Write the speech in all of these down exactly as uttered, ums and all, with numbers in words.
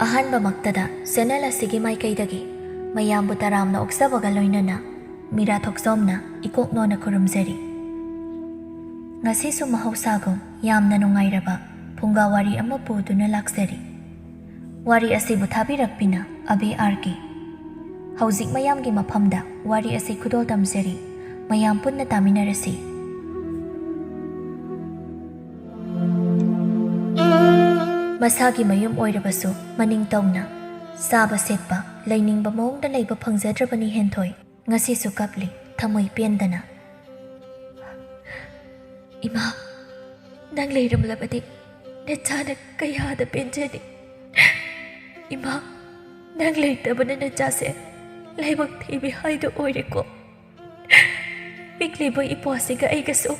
ꯑꯍꯥꯟꯕꯃꯛꯇꯗ channel ꯑꯁꯤꯒꯤ ꯃꯥꯏꯀꯩꯗꯒꯤ ꯃꯌꯥꯝꯕꯨ ꯇꯔꯥꯝꯅ ꯑꯣꯛꯆꯕꯒ ꯂꯣꯏꯅꯅ ꯃꯤꯔꯥ ꯊꯣꯛꯆꯣꯝꯅ ꯏꯀꯣꯛ ꯅꯣꯟꯅ ꯈꯨꯔꯨꯝꯖꯔꯤ꯫ ꯉꯁꯤꯁꯨ ꯃꯍꯧꯁꯥꯒꯨꯝ ꯌꯥꯝꯅ ꯅꯨꯡꯉꯥꯏꯔꯕ ꯐꯨꯡꯒꯥ ꯋꯥꯔꯤ ꯑꯃ ꯄꯨꯗꯨꯅ ꯂꯥꯛꯆꯔꯤ꯫ ꯋꯥꯔꯤ ꯑꯁꯤꯕꯨ ꯊꯥꯕꯤꯔꯛꯄꯤꯅ ꯑꯕꯦ ꯑꯥꯔ ꯀꯦ꯫ ꯍꯧꯖꯤꯛ ꯃꯌꯥꯝꯒꯤ ꯃꯐꯝꯗ ꯋꯥꯔꯤ ꯑꯁꯤ ꯈꯨꯗꯣꯜ ꯇꯝꯖꯔꯤ꯫ ꯃꯌꯥꯝ ꯄꯨꯟꯅ ꯇꯥꯃꯤꯟꯅꯔꯁꯤ꯫ ꯃꯁꯥꯒꯤ ꯃꯌꯨꯝ ꯑꯣꯏꯔꯕꯁꯨ ꯃꯅꯤꯡ ꯇꯧꯅ ꯆꯥꯕ ꯁꯦꯠꯄ, ꯂꯩꯅꯤꯡꯕ ꯃꯑꯣꯡꯗ ꯂꯩꯕ ꯐꯪꯖꯗ꯭ꯔꯕꯅꯤ ꯍꯦꯟꯊꯣꯏ꯫ ꯉꯁꯤꯁꯨ ꯀꯞꯂꯤ, ꯊꯃꯣꯏ ꯄꯦꯟꯗꯅ꯫ "ꯏꯃꯥ, ꯅꯪ ꯂꯩꯔꯝꯂꯕꯗꯤ ꯅꯆꯥꯅ ꯀꯌꯥꯗ ꯄꯦꯟꯖꯅꯤ꯫ ꯏꯃꯥ, ꯅꯪ ꯂꯩꯇꯕꯅ ꯅꯆꯥꯁꯦ ꯂꯥꯏꯕꯛ ꯊꯤꯕꯤ ꯍꯥꯏꯗꯣ ꯑꯣꯏꯔꯦꯀꯣ꯫ ꯄꯤꯛꯂꯤꯕ ꯏꯄ꯭ꯋꯥꯁꯤꯒ ꯑꯩꯒꯁꯨ,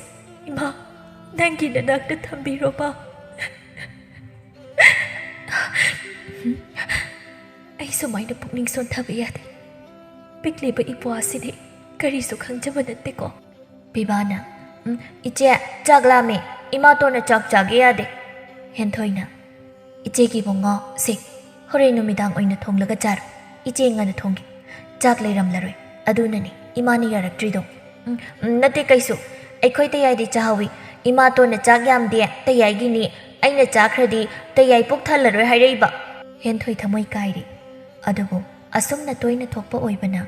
ꯏꯃꯥ, ꯅꯪꯒꯤ ꯅꯅꯥꯛꯇ ꯊꯝꯕꯤꯔꯣꯕ꯫" "ꯑꯩ ꯁꯨꯃꯥꯏꯅ ꯄꯨꯛꯅꯤꯡ ꯁꯣꯟꯊꯕ ꯌꯥꯗꯦ꯫ ꯄꯤꯛꯂꯤꯕ ꯏꯄ꯭ꯋꯥꯁꯤꯗꯤ ꯀꯔꯤꯁꯨ ꯈꯪꯖꯕ ꯅꯠꯇꯦꯀꯣ꯫" ꯄꯤꯕꯥꯅ, "ꯎꯝ, ꯏꯆꯦ, ꯆꯥꯛ ꯂꯥꯝꯃꯦ꯫ ꯏꯃꯥꯇꯣꯟꯅ ꯆꯥꯛ ꯆꯥꯒꯦ ꯌꯥꯗꯦ꯫" ꯍꯦꯟꯊꯣꯏꯅ, "ꯏꯆꯦꯒꯤ ꯏꯕꯨꯡꯉꯣ, ꯁꯦ, ꯍꯣꯔꯦꯟ ꯅꯨꯃꯤꯗꯥꯡ ꯑꯣꯏꯅ ꯊꯣꯡꯂꯒ ꯆꯥꯔꯣ꯫ ꯏꯆꯦ ꯉꯟꯅ ꯊꯣꯡꯒꯦ꯫ ꯆꯥꯛ ꯂꯩꯔꯝꯂꯔꯣꯏ꯫ ꯑꯗꯨꯅꯅꯤ ꯏꯃꯥꯅ ꯌꯥꯔꯛꯇ꯭ꯔꯤꯗꯣ꯫" "ꯎꯝ, ꯎꯝ, ꯅꯠꯇꯦ ꯀꯩꯁꯨ꯫ ꯑꯩꯈꯣꯏ ꯇꯌꯥꯏꯗꯤ ꯆꯥꯍꯧꯋꯤ꯫ ꯏꯃꯥꯇꯣꯟꯅ ꯆꯥꯛ ꯌꯥꯝꯗꯦ, ꯇꯌꯥꯏꯒꯤꯅꯤ꯫ ꯑꯩꯅ ꯆꯥꯈ꯭ꯔꯗꯤ ꯇꯌꯥꯏ ꯄꯨꯛ ꯊꯜꯂꯔꯣꯏ ꯍꯥꯏꯔꯛꯏꯕ꯫" ꯍꯦꯟꯊꯣꯏ ꯊꯃꯣꯏ ꯀꯥꯏꯔꯤ꯫ ꯑꯗꯨꯕꯨ ꯑꯁꯨꯝꯅ ꯇꯣꯏꯅ ꯊꯣꯛꯄ ꯑꯣꯏꯕꯅ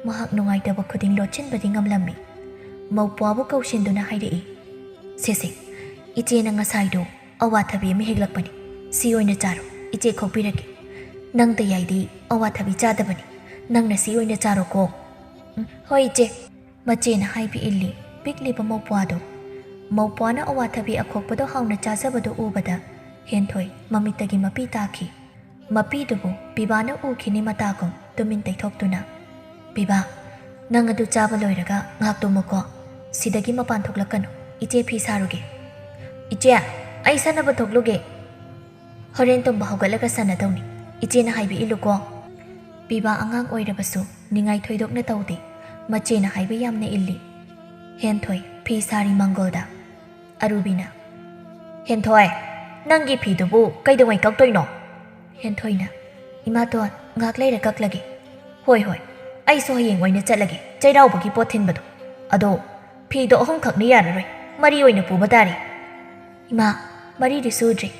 ꯃꯍꯥꯛ ꯅꯨꯡꯉꯥꯏꯇꯕ ꯈꯨꯗꯤꯡ ꯂꯣꯠꯁꯤꯟꯕꯗꯤ ꯉꯝꯂꯝꯃꯤ꯫ ꯃꯧꯄ꯭ꯋꯥꯕꯨ ꯀꯧꯁꯤꯟꯗꯨꯅ ꯍꯥꯏꯔꯛꯏ, "ꯁꯦꯁꯦ, ꯏꯆꯦꯅ ꯉꯁꯥꯏꯗꯣ ꯑꯋꯥꯊꯕꯤ ꯑꯃ ꯍꯦꯛꯂꯛꯄꯅꯤ꯫ ꯁꯤ ꯑꯣꯏꯅ ꯆꯥꯔꯣ, ꯏꯆꯦ ꯈꯣꯛꯄꯤꯔꯒꯦ꯫ ꯅꯪ ꯇꯌꯥꯏꯗꯤ ꯑꯋꯥꯊꯕꯤ ꯆꯥꯗꯕꯅꯤ꯫ ꯅꯪꯅ ꯁꯤ ꯑꯣꯏꯅ ꯆꯥꯔꯣꯀꯣ꯫" "ꯎꯝ, ꯍꯣꯏ ꯏꯆꯦ꯫" ꯃꯆꯦꯅ ꯍꯥꯏꯕ ꯏꯜꯂꯤ ꯄꯤꯛꯂꯤꯕ ꯃꯧꯄ꯭ꯋꯥꯗꯣ꯫ ꯃꯧꯄ꯭ꯋꯥꯅ ꯑꯋꯥꯊꯕꯤ ꯑꯈꯣꯛꯄꯗꯣ ꯍꯥꯎꯅ ꯆꯥꯖꯕꯗꯨ ꯎꯕꯗ ꯍꯦꯟꯊꯣꯏ ꯃꯃꯤꯠꯇꯒꯤ ꯃꯄꯤ ꯇꯥꯈꯤ꯫ ꯃꯄꯤꯗꯨꯕꯨ ꯄꯤꯕꯥꯅ ꯎꯈꯤꯅꯤ ꯃꯇꯥꯒꯨꯝ ꯇꯨꯃꯤꯟ ꯇꯩꯊꯣꯛꯇꯨꯅ, "ꯄꯤꯕꯥ, ꯅꯪ ꯑꯗꯨ ꯆꯥꯕ ꯂꯣꯏꯔꯒ ꯉꯥꯏꯍꯥꯛ ꯇꯨꯝꯃꯨꯀꯣ꯫ ꯁꯤꯗꯒꯤ ꯃꯄꯥꯟ ꯊꯣꯛꯂꯛꯀꯅꯨ, ꯏꯆꯦ ꯐꯤ ꯁꯥꯔꯨꯒꯦ꯫" "ꯏꯆꯦ, ꯑꯩ ꯁꯥꯟꯅꯕ ꯊꯣꯛꯂꯨꯒꯦ꯫" "ꯍꯣꯔꯦꯟ ꯇꯨꯝꯕ ꯍꯧꯒꯠꯂꯒ ꯁꯥꯟꯅꯗꯧꯅꯤ, ꯏꯆꯦꯅ ꯍꯥꯏꯕ ꯏꯜꯂꯨꯀꯣ꯫" ꯄꯤꯕꯥ ꯑꯉꯥꯡ ꯑꯣꯏꯔꯕꯁꯨ ꯅꯤꯡꯉꯥꯏ ꯊꯣꯏꯗꯣꯛꯅ ꯇꯧꯗꯦ꯫ ꯃꯆꯦꯅ ꯍꯥꯏꯕ ꯌꯥꯝꯅ ꯏꯜꯂꯤ꯫ ꯍꯦꯟꯊꯣꯏ ꯐꯤ ꯁꯥꯔꯤ ꯃꯪꯒꯣꯜꯗ꯫ ꯑꯔꯨꯕꯤꯅ, "ꯍꯦꯟꯊꯣꯏ, ꯅꯪꯒꯤ ꯐꯤꯗꯨꯕꯨ ꯀꯩꯗꯧꯉꯩ ꯀꯛꯇꯣꯏꯅꯣ?" ꯍꯦꯟꯊꯣꯏꯅ, "ꯏꯃꯥꯇꯣꯟ, ꯉꯥꯏꯍꯥꯛ ꯂꯩꯔ ꯀꯛꯂꯒꯦ꯫" "ꯍꯣꯏ, ꯍꯣꯏ, ꯑꯩꯁꯨ ꯍꯌꯦꯡ ꯑꯣꯏꯅ ꯆꯠꯂꯒꯦ, ꯆꯩꯔꯥꯎꯕꯒꯤ ꯄꯣꯠ ꯊꯤꯟꯕꯗꯣ꯫ ꯑꯗꯣ ꯐꯤꯗꯣ ꯑꯍꯨꯝꯈꯛꯅ ꯌꯥꯔꯔꯣꯏ, ꯃꯔꯤ ꯑꯣꯏꯅ ꯄꯨꯕ ꯇꯥꯔꯦ꯫" "ꯏꯃꯥ, ꯃꯔꯤꯗꯤ ꯁꯨꯗ꯭ꯔꯦ꯫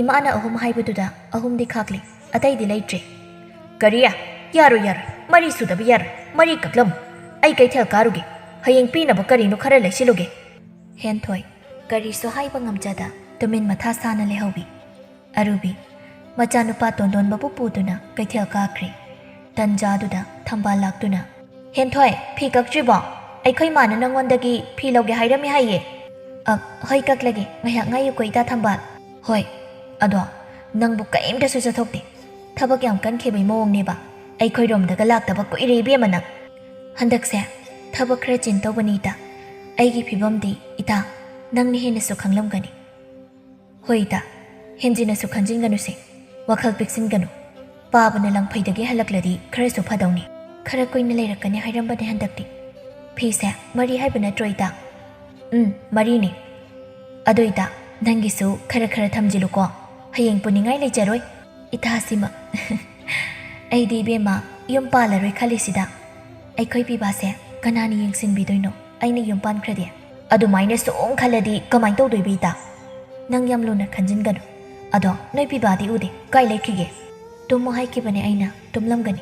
ꯏꯃꯥꯅ ꯑꯍꯨꯝ ꯍꯥꯏꯕꯗꯨꯗ ꯑꯍꯨꯝꯗꯤ ꯈꯥꯛꯂꯦ, ꯑꯇꯩꯗꯤ ꯂꯩꯇ꯭ꯔꯦ꯫" "ꯀꯔꯤ? ꯌꯥꯔꯣꯏ, ꯌꯥꯔꯣꯏ, ꯃꯔꯤ ꯁꯨꯗꯕ ꯌꯥꯔꯣꯏ꯫ ꯃꯔꯤ ꯀꯛꯂꯝꯃꯨ꯫ ꯑꯩ ꯀꯩꯊꯦꯜ ꯀꯥꯔꯨꯒꯦ꯫ ꯍꯌꯦꯡ ꯄꯤꯅꯕ ꯀꯔꯤꯅꯣ ꯈꯔ ꯂꯩꯁꯤꯜꯂꯨꯒꯦ꯫" ꯍꯦꯟꯊꯣꯏ ꯀꯔꯤꯁꯨ ꯍꯥꯏꯕ ꯉꯝꯖꯗ ꯇꯨꯃꯤꯟ ꯃꯊꯥ ꯁꯥꯅ ꯂꯩꯍꯧꯏ꯫ ꯑꯔꯨꯕꯤ, ꯃꯆꯥꯅꯨꯄꯥ ꯇꯣꯟꯗꯣꯟꯕꯕꯨ ꯄꯨꯗꯨꯅ ꯀꯩꯊꯦꯜ ꯀꯥꯈ꯭ꯔꯦ꯫ ꯇꯟꯖꯥꯗꯨꯗ ꯊꯝꯕꯥꯜ ꯂꯥꯛꯇꯨꯅ, "ꯍꯦꯟꯊꯣꯏ, ꯐꯤ ꯀꯛꯇ꯭ꯔꯤꯕꯣ? ꯑꯩꯈꯣꯏ ꯃꯥꯅ ꯅꯪꯉꯣꯟꯗꯒꯤ ꯐꯤ ꯂꯧꯒꯦ ꯍꯥꯏꯔꯝꯃꯤ ꯍꯥꯏꯌꯦ꯫" "ꯑ, ꯍꯣꯏ, ꯀꯛꯂꯒꯦ꯫ ꯉꯥꯏꯍꯥꯛ ꯉꯥꯏꯌꯨꯀꯣ, ꯏꯇꯥ ꯊꯝꯕꯥꯜ꯫" "ꯍꯣꯏ꯫ ꯑꯗꯣ ꯅꯪꯕꯨ ꯀꯔꯤꯝꯇꯁꯨ ꯆꯠꯊꯣꯛꯇꯦ꯫ ꯊꯕꯛ ꯌꯥꯝ ꯀꯟꯈꯤꯕꯩ ꯃꯑꯣꯡꯅꯦꯕ꯫ ꯑꯩꯈꯣꯏꯔꯣꯝꯗꯒ ꯂꯥꯛꯇꯕ ꯀꯨꯏꯔꯦ, ꯏꯕꯦꯝꯃ, ꯅꯪ꯫ ꯍꯟꯗꯛꯁꯦ ꯊꯕꯛ ꯈꯔ ꯆꯤꯟ ꯇꯧꯕꯅꯤ, ꯏꯇꯥ꯫ ꯑꯩꯒꯤ ꯐꯤꯕꯝꯗꯤ, ꯏꯇꯥ, ꯅꯪꯅ ꯍꯦꯟꯅꯁꯨ ꯈꯪꯂꯝꯒꯅꯤ꯫" "ꯍꯣꯏ, ꯏꯇꯥ, ꯍꯦꯟꯖꯤꯟꯅꯁꯨ ꯈꯟꯖꯤꯟꯒꯅꯨꯁꯦ꯫ ꯋꯥꯈꯜ ꯄꯤꯛꯁꯤꯟꯒꯅꯨ꯫ ꯄꯥꯕꯅ ꯂꯪꯐꯩꯗꯒꯤ ꯍꯜꯂꯛꯂꯗꯤ ꯈꯔꯁꯨ ꯐꯗꯧꯅꯤ꯫ ꯈꯔ ꯀꯨꯏꯅ ꯂꯩꯔꯛꯀꯅꯤ ꯍꯥꯏꯔꯝꯕꯅꯦ ꯍꯟꯗꯛꯇꯤ꯫ ꯐꯤꯁꯦ ꯃꯔꯤ ꯍꯥꯏꯕ ꯅꯠꯇ꯭ꯔꯣ, ꯏꯇꯥ?" "ꯎꯝ, ꯃꯔꯤꯅꯤ꯫ ꯑꯗꯣ ꯏꯇꯥ, ꯅꯪꯒꯤꯁꯨ ꯈꯔ ꯈꯔ ꯊꯝꯖꯤꯜꯂꯨꯀꯣ꯫ ꯍꯌꯦꯡ ꯄꯨꯅꯤꯡꯉꯥꯏ ꯂꯩꯖꯔꯣꯏ꯫" "ꯏꯇꯥꯁꯤꯃ꯫" "ꯑꯩꯗꯤ, ꯏꯕꯦꯝꯃ, ꯌꯨꯝ ꯄꯥꯜꯂꯔꯣꯏ ꯈꯜꯂꯤꯁꯤꯗ꯫ ꯑꯩꯈꯣꯏ ꯄꯤꯕꯥꯁꯦ ꯀꯅꯥꯅ ꯌꯦꯡꯁꯤꯟꯕꯤꯗꯣꯏꯅꯣ, ꯑꯩꯅ ꯌꯨꯝ ꯄꯥꯟꯈ꯭ꯔꯗꯤ?" "ꯑꯗꯨꯃꯥꯏꯅ ꯁꯨꯝ ꯈꯜꯂꯗꯤ ꯀꯃꯥꯏꯅ ꯇꯧꯗꯣꯏꯕ, ꯏꯇꯥ? ꯅꯪ ꯌꯥꯝ ꯂꯨꯅ ꯈꯟꯖꯤꯟꯒꯅꯨ꯫ ꯑꯗꯣ ꯅꯣꯏ ꯄꯤꯕꯥꯗꯤ ꯎꯗꯦ, ꯀꯥꯏ ꯂꯩꯈꯤꯒꯦ?" "ꯇꯨꯝꯃꯣ ꯍꯥꯏꯈꯤꯕꯅꯦ ꯑꯩꯅ, ꯇꯨꯝꯂꯝꯒꯅꯤ꯫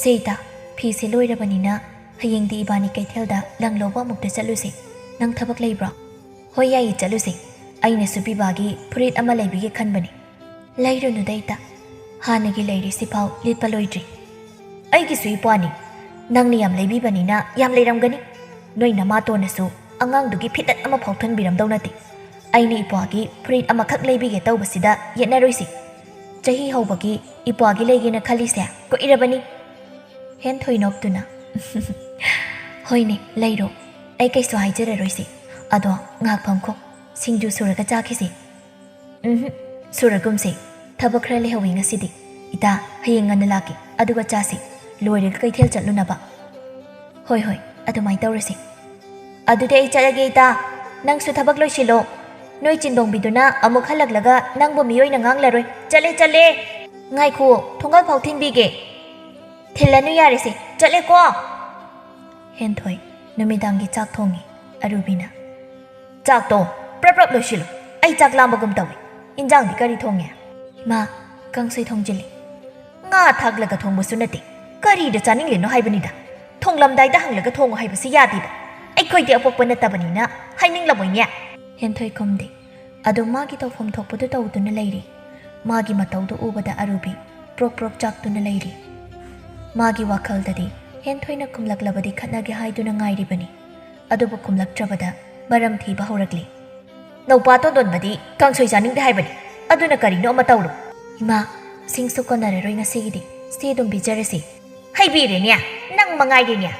ꯁꯦ ꯏꯇꯥ, ꯐꯤꯁꯦ ꯂꯣꯏꯔꯕꯅꯤꯅ ꯍꯌꯦꯡꯗꯤ ꯏꯕꯥꯅꯤ ꯀꯩꯊꯦꯜꯗ ꯂꯪ ꯂꯧꯕ ꯑꯃꯨꯛꯇ ꯆꯠꯂꯨꯁꯦ꯫ ꯅꯪ ꯊꯕꯛ ꯂꯩꯕ꯭ꯔꯣ?" "ꯍꯣꯏ, ꯌꯥꯏꯌꯦ, ꯆꯠꯂꯨꯁꯦ꯫ ꯑꯩꯅꯁꯨ ꯄꯤꯕꯥꯒꯤ ꯐꯨꯔꯤꯠ ꯑꯃ ꯂꯩꯕꯤꯒꯦ ꯈꯟꯕꯅꯤ꯫" "ꯂꯩꯔꯨꯅꯨꯗ, ꯏꯇꯥ꯫ ꯍꯥꯟꯅꯒꯤ ꯂꯩꯔꯤꯁꯤꯐꯥꯎ ꯂꯤꯠꯄ ꯂꯣꯏꯗ꯭ꯔꯤ꯫" "ꯑꯩꯒꯤꯁꯨ ꯏꯄ꯭ꯋꯥꯅꯤ꯫ ꯅꯪꯅ ꯌꯥꯝ ꯂꯩꯕꯤꯕꯅꯤꯅ ꯌꯥꯝ ꯂꯩꯔꯝꯒꯅꯤ꯫ ꯅꯣꯏ ꯅꯃꯥꯇꯣꯟꯅꯁꯨ ꯑꯉꯥꯡꯗꯨꯒꯤ ꯐꯤꯇꯠ ꯑꯃꯐꯥꯎ ꯊꯣꯟꯕꯤꯔꯝꯗꯧ ꯅꯠꯇꯦ꯫ ꯑꯩꯅ ꯏꯄ꯭ꯋꯥꯒꯤ ꯐꯨꯔꯤꯠ ꯑꯃꯈꯛ ꯂꯩꯕꯤꯒꯦ ꯇꯧꯕꯁꯤꯗ ꯌꯦꯠꯅꯔꯣꯏꯁꯤ꯫ ꯆꯍꯤ ꯍꯧꯕꯒꯤ ꯏꯄ꯭ꯋꯥꯒꯤ ꯂꯩꯒꯦꯅ ꯈꯜꯂꯤꯁꯦ ꯀꯨꯏꯔꯕꯅꯤ꯫" ꯍꯦꯟꯊꯣꯏ ꯅꯣꯛꯇꯨꯅ, "ꯍꯣꯏꯅꯦ, ꯂꯩꯔꯣ꯫ ꯑꯩ ꯀꯩꯁꯨ ꯍꯥꯏꯖꯔꯔꯣꯏꯁꯦ꯫ ꯑꯗꯣ ꯉꯥꯏꯍꯥꯛ ꯐꯝꯈꯣ, ꯁꯤꯡꯖꯨ ꯁꯨꯔꯒ ꯆꯥꯈꯤꯁꯦ꯫" "ꯎꯝꯍꯨꯝ, ꯁꯨꯔꯒꯨꯝꯁꯦ꯫ ꯊꯕꯛ ꯈꯔ ꯂꯩꯍꯧꯋꯤ ꯉꯁꯤꯗꯤ꯫ ꯏꯇꯥ, ꯍꯌꯦꯡ ꯉꯟꯅ ꯂꯥꯛꯀꯦ, ꯑꯗꯨꯒ ꯆꯥꯁꯤ, ꯂꯣꯏꯔꯒ ꯀꯩꯊꯦꯜ ꯆꯠꯂꯨꯅꯕ꯫" "ꯍꯣꯏ, ꯍꯣꯏ, ꯑꯗꯨꯃꯥꯏꯅ ꯇꯧꯔꯁꯤ꯫ ꯑꯗꯨꯗꯤ ꯑꯩ ꯆꯠꯂꯒꯦ, ꯏꯇꯥ꯫ ꯅꯪꯁꯨ ꯊꯕꯛ ꯂꯣꯏꯁꯤꯜꯂꯣ꯫ ꯅꯣꯏ ꯆꯤꯟꯗꯣꯡꯕꯤꯗꯨꯅ ꯑꯃꯨꯛ ꯍꯜꯂꯛꯂꯒ ꯅꯪꯕꯨ ꯃꯤꯑꯣꯏꯅ ꯉꯥꯡꯂꯔꯣꯏ꯫ ꯆꯠꯂꯦ, ꯆꯠꯂꯦ!" "ꯉꯥꯏꯈꯣ, ꯊꯣꯡꯒꯥꯜ ꯐꯥꯎ ꯊꯤꯟꯕꯤꯒꯦ꯫" "ꯊꯤꯜꯂꯅꯨ, ꯌꯥꯔꯦꯁꯦ, ꯆꯠꯂꯦꯀꯣ꯫" ꯍꯦꯟꯊꯣꯏ ꯅꯨꯃꯤꯗꯥꯡꯒꯤ ꯆꯥꯛ ꯊꯣꯡꯉꯤ꯫ ꯑꯔꯨꯕꯤꯅ, "ꯆꯥꯛꯇꯣ ꯄ꯭ꯔꯞ ꯄ꯭ꯔꯞ ꯂꯣꯏꯁꯤꯜꯂꯨ, ꯑꯩ ꯆꯥꯛ ꯂꯥꯝꯕꯒꯨꯝ ꯇꯧꯏ꯫ ꯏꯟꯖꯥꯡꯗꯤ ꯀꯔꯤ ꯊꯣꯡꯉꯦ?" "ꯏꯃꯥ, ꯀꯥꯡꯁꯣꯏ ꯊꯣꯡꯖꯤꯜꯂꯤ꯫" "ꯉꯥ ꯊꯥꯛꯂꯒ ꯊꯣꯡꯕꯁꯨ ꯅꯠꯇꯦ, ꯀꯔꯤꯗ ꯆꯥꯅꯤꯡꯂꯤꯅꯣ ꯍꯥꯏꯕꯅꯤꯗ꯫ ꯊꯣꯡꯂꯝꯗꯥꯏꯗ ꯍꯪꯂꯒ ꯊꯣꯡꯉꯨ ꯍꯥꯏꯕꯁꯤ ꯌꯥꯗꯦꯕ꯫ ꯑꯩꯈꯣꯏꯗꯤ ꯑꯄꯣꯛꯄ ꯅꯠꯇꯕꯅꯤꯅ ꯍꯥꯏꯅꯤꯡꯂꯝꯃꯣꯏꯅꯦ꯫" ꯍꯦꯟꯊꯣꯏ ꯈꯨꯝꯗꯦ꯫ ꯑꯗꯨꯝ ꯃꯥꯒꯤ ꯇꯧꯐꯝ ꯊꯣꯛꯄꯗꯨ ꯇꯧꯗꯨꯅ ꯂꯩꯔꯤ꯫ ꯃꯥꯒꯤ ꯃꯇꯧꯗꯨ ꯎꯕꯗ ꯑꯔꯨꯕꯤ ꯄ꯭ꯔꯣꯛ ꯄ꯭ꯔꯣꯛ ꯆꯥꯛꯇꯨꯅ ꯂꯩꯔꯤ꯫ ꯃꯥꯒꯤ ꯋꯥꯈꯜꯗꯗꯤ ꯍꯦꯟꯊꯣꯏꯅ ꯈꯨꯝꯂꯛꯂꯕꯗꯤ ꯈꯠꯅꯒꯦ ꯍꯥꯏꯗꯨꯅ ꯉꯥꯏꯔꯤꯕꯅꯤ꯫ ꯑꯗꯨꯕꯨ ꯈꯨꯝꯂꯛꯇ꯭ꯔꯕꯗ ꯃꯔꯝ ꯊꯤꯕ ꯍꯧꯔꯛꯂꯤ꯫ "ꯅꯧꯄꯥ ꯇꯣꯟꯗꯣꯟꯕꯗꯤ ꯀꯥꯡꯁꯣꯏ ꯆꯥꯅꯤꯡꯗꯦ ꯍꯥꯏꯕꯅꯤ, ꯑꯗꯨꯅ ꯀꯔꯤꯅꯣ ꯑꯃ ꯇꯧꯔꯣ꯫" "ꯏꯃꯥ, ꯁꯤꯡꯁꯨ ꯀꯣꯟꯅꯔꯔꯣꯏ ꯉꯁꯤꯒꯤꯗꯤ, ꯁꯤ ꯑꯗꯨꯝ ꯄꯤꯖꯔꯁꯤ꯫" "ꯍꯩꯕꯤꯔꯦꯅꯦ, ꯅꯪ ꯃꯉꯥꯏꯔꯦꯅꯦ꯫